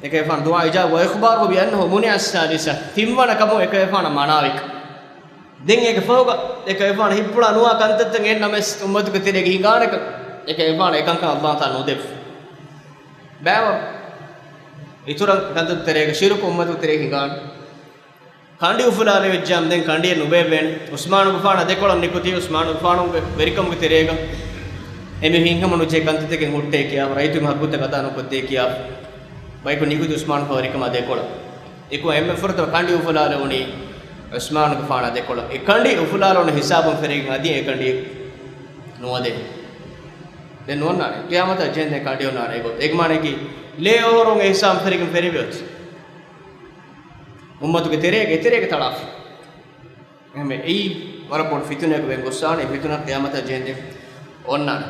އެކަހެފާނު ދުޢާ އިޖާބަ. وإخباره بأنه منع الثالثة، ތިންވަނަ ކަމުން އެކަހެފާނަށް މަނާވި. ދެން އޭގެ ފަހުގަ އެކަހެފާނަށް ހިތްޕުޅާ ނުވާ ކަންތައްތައް އެންނަމެސް އުއްމަތުގެ ތެރޭގަ ހިނގާނެކަން އެކަހެފާނަށް އެކަންކަން ﷲ ތަޢާލާ ނުދެއްވި. ބައިވަރު އިތުރަށް ކަންތައްތައް ތެރޭގަ ޝިރުކު އުއްމަތުގެ ތެރޭގަ ހިނގާނެ. ކަނޑި އުފުލާލެވިއްޖާމަ ދެން ކަނޑިއެއް ނުބޭއްވޭނެ. ޢުސްމާނުގެފާނަށް ދެކޮޅަށް ނިކުތީ ޢުސްމާނުގެފާނުގެ ވެރިކަމުގެ ތެރޭގަ އެމީހުން ހިތްހަމަނުޖެހޭ ކަންތައްތަކެއް ހުއްޓޭ ކިޔާފަ، ރައްޔިތުންގެ ހައްގުތައް ގަދަ ނުކޮށްދޭ ކިޔާފަ، ބަޔަކު ނިކުތީ ޢުސްމާނުގެފާނުގެ ވެރިކަމާ ދެކޮޅަށް. އެކަމަކު އެންމެ ފުރަތަމަ ކަނޑި އުފުލާލެވުނީ ޢުސްމާނުގެފާނާ ދެކޮޅަށް. އެ ކަނޑި އުފުލާލުނު ހިސާބުން ފެށިގެން އަދި އެ ކަނޑި ނުވަދޭ. ދެން ނޯންނާނެ. ޤިޔާމަތާ ޖެހެންދެން ކަނޑި އޮންނާނެ އެގޮތަށް. އޭގެ މާނައަކީ ލޭ އޮހޮރުން އެ ހިސާބުން ފެށިގެން ފެށިއޮތީ އުއްމަތުގެ ތެރޭގަ އެތެރޭގަ ތަޅާފަ. އެހެންވެ، އެއީ ވަރަށް ބޮޑު ފިތުނައަކަށް ވެގެން ގޮއްސާނެ. އެ ފިތުނަ ޤިޔާމަތާ ޖެހެންދެން އޮންނާނެ.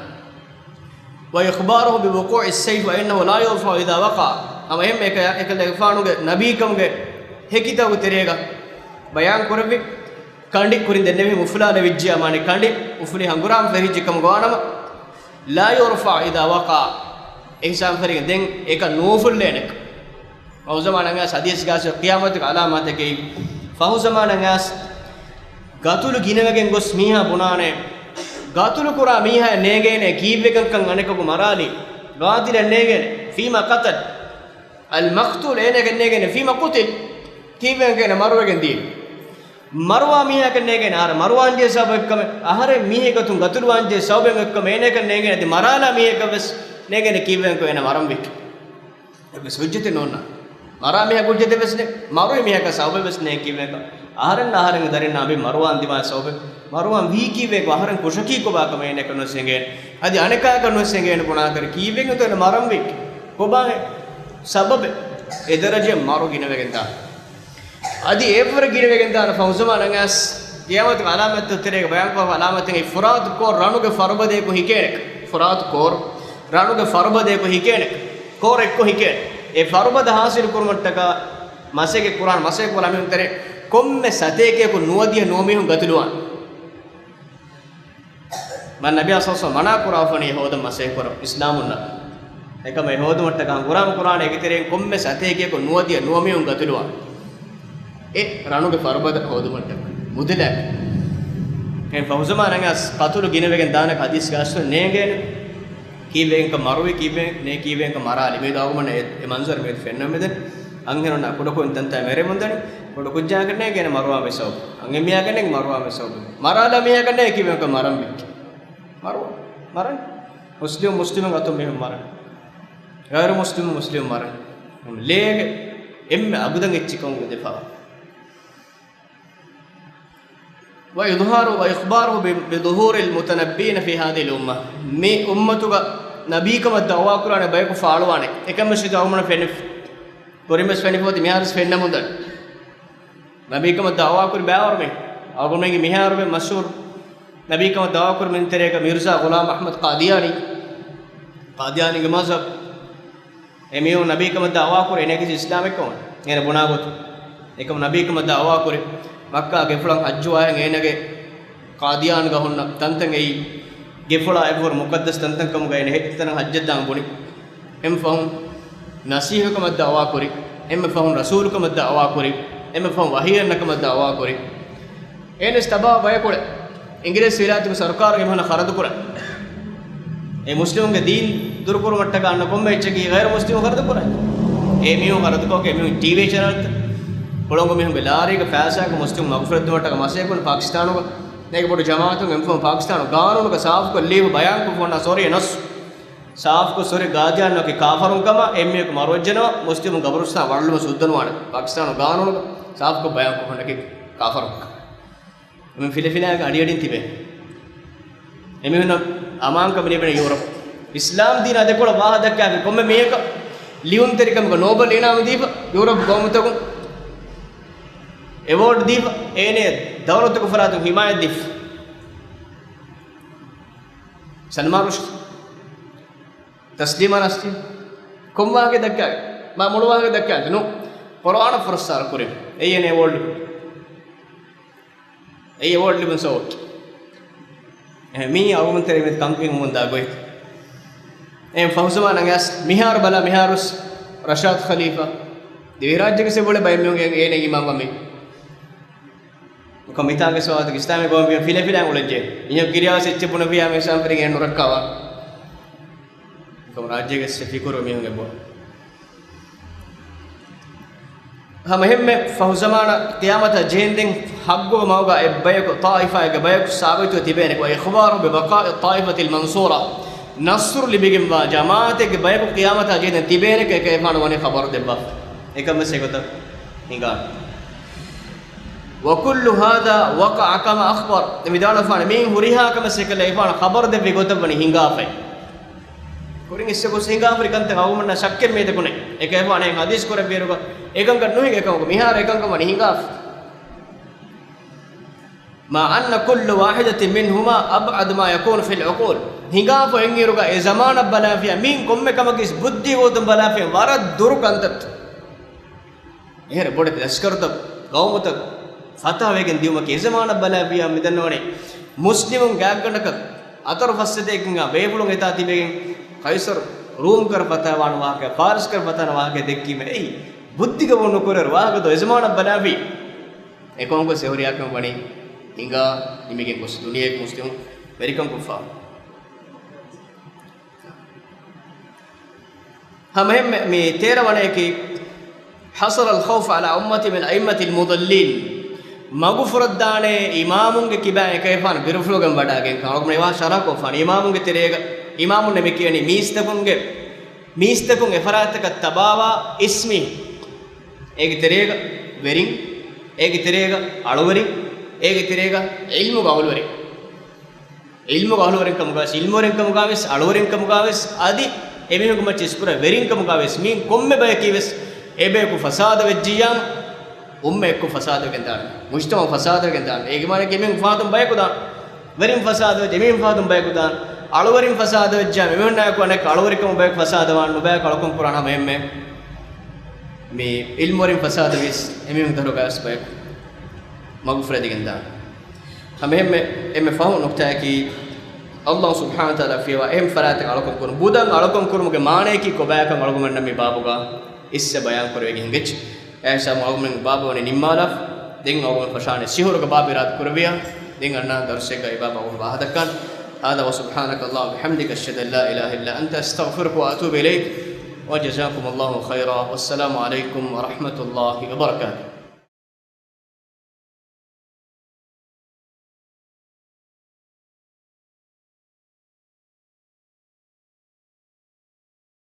وإخباره بوقوع السيف وأنه لا يرفع إذا وقع. ހަމަ އެހެން އެކަ-، އެކަލޭގެފާނުގެ ނަބީކަމުގެ ހެކިތަކުގެ ތެރޭގަ ބަޔާން ކުރެއްވި، ކަނޑި ކުރިން ދެންނެވި އުފުލާލެވިއްޖެ، މާނަ ކަނޑި އުފުލި ހަނގުރާމަ ފެށިއްޖެ ކަމުގަ ވާނަމަ، لا يرفع إذا وقع، އެ ހިސާބުން ފެށިގެން ދެން އެކަން ނުއުފުއްލޭނެ. ފަހުޒަމާނަށް އައިސް ޙަދީޘްގައި ޤިޔާމަތުގެ ޢަލާމާތެކޭ. ފަހުޒަމާނަށް އައިސް ޤަތުލު ގިނަވެގެން ގޮސް މީހާ ބުނާނެ، ޤަތުލު ކުރާ މީހާ ނޭނގޭނެ ކީއްވެގެންކަން އަނެކަކު މަރާލީ. ޤާތިލަށް ނޭނގޭނެ، فيما قتل. المقتول، އޭނަކަށް ނޭނގޭނެ، فيما قتل، ކީއްވެގެން އޭނަ މަރުވެގެން ދިޔައީ. މަރުވާ މީހާއަކަށް ނޭނގޭނެ އަހަރެން މަރުވާން ދިޔަ ސަބަބެއްކަމެއް، އަހަރެން މީހެއް ގޮތުން ޤަތުލުވާން ދިޔަ ސަބަބެއް އޮތްކަމެއް، އޭނަކަށް ނޭނގޭނެ އަދި މަރާލާ މީހަކަށް ވެސް ނޭނގޭނެ ކީއްވެގެންކޮށް އޭނަ މަރަންވީ. އެއްވެސް ޙުއްޖަތެއް ނޯންނާނެ. މަރާ މީހަކަށް ޙުއްޖަތެއް ވެސް ނެތް، މަރުވި މީހަކަށް ސަބަބެއް ވެސް ނެތް ކީއްވެގެން. އަހަރެންނާ އަހަރެންގެ ދަރިންނާ އަނބި މަރުވާން ދިމާ ސަބަބެއް، މަރުވާން ވީ ކީއްވެގެން އަހަރެން ކުށަކީ ކޮބާކަމެއް އޭނަކަށް ނުވެސް އެނގޭނެ. އަދި އަނެކާއަކަށް ނުވެސް އެނގޭނެ ބުނާކަށް ކީއްވެގެންތޯ އޭނަ މަރަންވީ. ކޮބާހޭ ސަބަބެއް؟ އެ ދަރަޖައެއް މަރު ގިނަވެގެން ދާނެ. އަދި އެއަށްވުރެ ގިނަވެގެން ދާނެ ފަހުޒަމާނަށް އައިސް ޤިޔާމަތުގެ ޢަލާމާތްތައް ތެރޭގަ ބަޔާންކޮށް ޢަލާމާތެއް ފުރާތު ކޯރު ރަނުގެ ފަރުބަދަޔަކު ހިކޭނެ. ފުރާތު ކޯރު ރަނުގެ ފަރުބަދަޔަކު ހިކޭނެ. ކޯރެއްކޮށް ހިކޭނެ. އެ ފަރުބަދަ ޙާޞިލު ކުރުމަށްޓަކާ މަސައްކަތް ކުރާނެ، މަސައްކަތް ކުރާ މީހުން ތެރޭ ކޮންމެ ސަތޭކައަކު ނުވަދިހަ ނުވަ މީހުން ޤަތުލުވާނެ. މާ ނަބިއްޔާ ޞައްލަﷲު ޢަލައިހި ވަސައްލަމަ މަނާ ކުރާފަނީ ހޯދަން މަސައްކަތް ކުރަން އިސްލާމުންނަށް. އެކަމަށް އެ ހޯދުމަށްޓަކާ ހަނގުރާމަ ކުރާނެ އޭގެ ތެރެއިން ކޮންމެ ސަތޭކައަކު ނުވަދިހަ ނުވަ މީހުން ޤަތުލުވާނެ. އެ ރަނުގެ ފަރުބަދަ ހޯދުމަށްޓަކާ. މުދަލާ. އެ ފަހުޒަމާނަށް އައިސް ޤަތުލު ގިނަވެގެން ދާނެ ޙަދީޘްގައި އަސްލު ނޭނގޭނެ. ކީއްވެގެންކަން މަރުވި، ކީއްވެ ނޭ ކީއްވެގެންކަން މަރާލި. މި ދާގުމަން އެ، އެ މަންޒަރު މި ފެންނަ މެދެން. އަންހެނުންނާ ކުޑަކޮށް ތަންތާ މެރެމުންދަނީ. ކުޑަ ކުއްޖާކަށް ނޭނގޭނެ މަރުވާ މި ސަބަބު. އަންހެންމީހާކަށް ނޭނގޭ މަރުވާ މި ސަބަބު. މަރާލާ މީހާކަށް ނޭނގޭ ކީއްވެގެންކަން މަރަންވީ. މަރުވާ. މަރަން. މުސްލިމު މުސްލިމުން އަތުން މީހުން މަރަން. ޣައިރު މުސްލިމު މުސްލިމުން މަރަން. ލޭގެ އެންމެ އަގުދަން އެއްޗިކަމުގެ ދެފާ. وإظهار وإخباره ب، بظهور المتنبين في هذه الأمة. މި އުއްމަތުގަ ނަބީކަމަށް ދަޢުވާކުރާނެ ބަޔަކު ފާޅުވާނެ. އެކަން ވެސް އަޅުގަނޑަށް ފެނިފަ. ކުރިން ވެސް ފެނިފަ އޮތީ މިހާރު ވެސް ފެންނަމުންދަނީ. ނަބީކަމަށް ދަޢުވާކުރި ބައިވަރު މީހުން. އަޅުގަނޑުމެންގެ މިހާރު ވެސް މަޝްހޫރު ނަބީކަމަށް ދަޢުވާކުރި މީހުން ތެރޭގަ މިރްޒާ ޣުލާމް އަޙްމަދު ޤާދިޔާނީ. ޤާދިޔާނީގެ މަޒްހަބު. އެމީހުން ނަބީކަމަށް ދަޢުވާކުރި އޭނަ ކިސި އިސްލާމެއްކަމަށް އޭނަ ބުނާ ގޮތުން. އެކަމަށް ނަބީކަމަށް ދަޢުވާކުރި މައްކާ ގެފުޅަށް ޙައްޖުވާހެން އޭނާގެ ޤާދިޔާނުގަ ހުންނަ ތަންތަން އެއީ ގެފުޅާ އެއްވަރު މުޤައްދަސް ތަންތަން ކަމުގަ އޭނަ އެތަނަށް ޙައްޖަށް ދާން ބުނި. އެންމެ ފަހުން ނަސީޙުކަމަށް ދަޢުވާކުރި، އެންމެ ފަހުން ރަސޫލުކަމަށް ދަޢުވާކުރި، އެންމެ ފަހުން ވަޙީއަންނަކަމަށް ދަޢުވާކުރި. އޭނަސް ތަބާ ބަޔަކުޅެ އިނގިރޭސި ވިލާތުގެ ސަރުކާރުގެ މިހުނަށް ޚަރަދުކުރަން. އެ މުސްލިމުންގެ ދީން ދުރުކުރުމަށްޓަކާ އަންނަ ކޮންމެ އެއްޗަކީ ޣައިރު މުސްލިމުން ޚަރަދުކުރަން. އެ މީހުން ޚަރަދުކޮށް އެ މީހުން ޓީވީ ޗެނަލްތައް، ކުޅަނގު މީހުންގެ ލާރީގެ ފައިސާގެ މުސްލިމުން މަގުފުރަތުދިނުމަށްޓަކާ މަސައްކަތް ކުރި ޕާކިސްތާނުގަ ނޭގެ ބޮޑު ޖަމާޢަތުން އެންމެ ފަހުން ޕާކިސްތާނު ގާނޫނުގަ ސާފުކޮށް ލިޔެފަ ބަޔާންކޮށްފަ ހުންނަ ސޮރީ ނަސް ސާފުކޮށް ސޮރީ ގާދިޔާންނަކީ ކާފަރުން ކަމަށް އެންމެއަކު މަރުވެއްޖެނަމަ މުސްލިމުން ގަބުރުސްތާން ވަޅުލުމަށް ސުއްދަނުވާނެ. ޕާކިސްތާނު ގާނޫނުގަ ސާފުކޮށް ބަޔާންކޮށްފަ ހުންނަކީ ކާފަރުން ކަމަށް. އެމީހުން ފިލެފިލާގެ އަޑިއަޑިން ތިބޭ. އެމީހުންނަށް އަމާންކަން ލިބެނީ ޔޫރަޕް. އިސްލާމް ދީނާ ދެކޮޅަށް ވާހަކަ ދައްކާފި ކޮންމެ މީހަކަށް ލިޔުންތެރިކަމުގެ ނޯބެލް އިނާމު ދީފަ، ޔޫރަޕް ގައުމުތަކުން އެވޯޑް ދީފަ، އޭނެ ދައުލަތުގެ ފަރާތުން ހިމާޔަތް ދީފަ. ސަލްމާން ރުޝްދީ، ތަސްލީމާ ނަސްރީ، ކޮން ވާހަކަ ދައްކާ؟ މާ މޮޅު ވާހަކަ ދައްކާ ނޫ. ޤުރުއާނަށް ފުރައްސާރަ ކުރިން. އެއީ އޭނެ އެވޯޑް ލިބުން. އެއީ އެވޯޑް ލިބުން ސަބަބަކީ. އެހެން މީ އަޅުގަނޑު ތެރެ މި ކަންކަން ހުންދާ ގޮތް. އެހެން ފަހު ޒަމާނަށް އައިސް މިހާރު ބަލާ، މިހާރުސް ރަޝާދް ޚަލީފާ ދިވެހިރާއްޖޭގެ ސެބޮޅެ ބައެއް މީހުން އޭނަ އީމާންވަމި. ކޮ މިތާގެ ސޯދަ އިސްލާމީ ގައުމު ފިލެފިލާ އުޅެންޖެ. މިހެން ކިރިޔާސް އެއްޗެއް ބުނެފިޔާ މި ސާންފިރިން އެ ނުރައްކާވާ. ކޮ ރާއްޖޭގެ ސެ ފިކުރު މީހުން އެބޯ. ހަމަ އެހެންމެ ފަހު ޒަމާނަށް ޤިޔާމަތާ ޖެހެންދެން ހައްގުގެ މަގުގަ އެއްބަޔަކު ޠާއިފާއެއްގެ ބަޔަކު ސާބިތުވެ ތިބޭނެ. وإخبار ببقاء الطائفة المنصورة، ނަޞްރު ލިބިގެންވާ ޖަމާޢަތެއްގެ ބަޔަކު ޤިޔާމަތާ ޖެހެންދެން ތިބޭނެކަން އެކަލޭގެފާނު ވަނީ ޚަބަރު ދެއްވާފަ. އެކަން ވެސް އެގޮތަށް ހިނގާނެ. وكل هذا وقع كما أخبر، މި ވިދާޅުވާފާނެ މީން ހުރިހާ ކަމެއް އެކަލޭގެފާނު ޚަބަރު ދެއްވި ގޮތަށް ވަނީ ހިނގާފައި. ކުރިން އިސް ގޮސް ހިނގާފަ ކަންތައް އަޅުގަނޑަށް ޝައްކެއް މިއަދަކުނެ. އެކަލޭގެފާނު އެހެން ޙަދީޘް ކުރެއްވިއިރުގަ އެކަންކަން ނުހިނގޭ ކަމަކު މިހާރު އެކަންކަން ވަނީ ހިނގާފަ. مع أن كل واحدة منهما أبعد ما يكون في العقول. ހިނގާފަ އެއްއިރުގަ އެ ޒަމާނަށް ބަލާފިޔާ މީން ކޮންމެ ކަމަކީ ވަރަށް ދުރު ކަންތައްތައް. އެހެރެ ބޮޑެތި ލަސްކަރުތައް، ގައުމުތައް ފަތާވެގެން ދިއުމަކީ އެޒަމާނަށް ބަލާފިޔާ މިދަންނަވަނީ މުސްލިމުން ގާތްގަނޑަކަށް އަތޮޅު ފައްސަތޭކައިން ބޭފުޅުން އެތާ ތިބެގެން ޤައިޞަރު ރޫމްކަރަށް ފަތާވާން ވާހަކަ، ފާރިސްކަރަށް ފަތާން ވާހަކަ ދެއްކީމެ އެއީ ބުއްދިގަ ވަން ނުކުރެއްވި ވާހަކަތޯ އެޒަމާނަށް ބަލާފި. އެކަމަކު ސެހުރިޔާކަން ވަނީ ހިނގާ ނިމިގެން ގޮސް ދުނިޔޭގެ މުސްލިމުން ވެރިކަން ކޮށްފާ. ހަމައެހެންމެ މި ތޭރަ ވަނައަކީ، حصر الخوف على أمتي من أئمة المضلين. މަގުފުރައްދާނެ އިމާމުންގެ ކިބައިން އެކަލޭގެފާނު ބިރުފުޅުގެން ވަޑައިގެން ކަމަށް އަޅުގަނޑު އެވާ ޝަރަޙަކޮށްފާނެ. އިމާމުންގެ ތެރޭގަ، އިމާމުންނެ މި ކިޔަނީ މީސްތަކުންގެ، މީސްތަކުން އެފަރާތަކަށް ތަބާވާ އިސްމީ. އޭގެ ތެރޭގަ ވެރިން، އޭގެ ތެރޭގަ އަޅުވެރިން، އޭގެ ތެރޭގަ ޢިލްމުގެ އަހުލުވެރިން. ޢިލްމުގެ އަހުލުވެރިން ކަމުގަވެސް، ޢިލްމުވެރިން ކަމުގަވެސް، އަޅުވެރިން ކަމުގަވެސް، އަދި އެމީހުންގެ މައްޗަށް އިސްކުރާ ވެރިން ކަމުގަވެސް، މީން ކޮންމެ ބަޔަކީވެސް އެބަޔަކު ފަސާދަ ވެއްޖިއްޔާ، އުއްމަތް އެއްކޮށް ފަސާދަވެގެން ދާނެ. މުޖްތަމަޢު ފަސާދަވެގެން ދާނެ. އޭގެ މާނައަކީ އެމީހުން ފަހަތުން ބަޔަކު ދާނެ. ވެރިން ފަސާދަވެއްޖެ، އެމީހުން ފަހަތުން ބަޔަކު ދާނެ. އަޅުވެރިން ފަސާދަވެއްޖެ، އެމީހުންނާއެކު އަނެއްކާ އަޅުވެރިކަމުގެ ބަޔަކު ފަސާދަވާން ނުބަޔަކު އަޅުކަން ކުރާން ހަމައެހެންމެ. މި ޢިލްމުވެރިން ފަސާދަވިޔަސް، އެމީހުން ދަރުގަވެސް ބަޔަކު މަގުފުރެދިގެން ދާނެ. ހަމައެހެންމެ، އެންމެ ފަހު ނުކްތާއަކީ، ﷲ ސުބްޙާނަހޫ ވަތަޢާލާ ފިޔަވާ އެހެން ފަރާތެއް އަޅުކަން ކުރުން. ބުދަން އަޅުކަން ކުރުމުގެ މާނައަކީ ކޮބާކަން އަޅުގަނޑުމެންނަށް މި ބާބުގަ އިސްސަ ބަޔާން ކުރެވިގެން ހިނގައްޖެ. އެހެންވީމަ އަޅުގަނޑުމެން ބާބު ވަނީ ނިންމާލާފަ. ދެން އަޅުގަނޑު ފަށާނެ ސިހުރުގެ ބާބު އިރާދަ ކުރެވިޔާ، ދެން އަންނަ ދަރުސެއްގަ އެ ބާބު އަޅުގަނޑު ވާހަކަ ދައްކާނެ. هذا وسبحانك اللهم وبحمدك، أشهد أن لا إله إلا أنت، أستغفرك وأتوب إليك، وجزاكم الله خيرا، والسلام عليكم ورحمة الله وبركاته.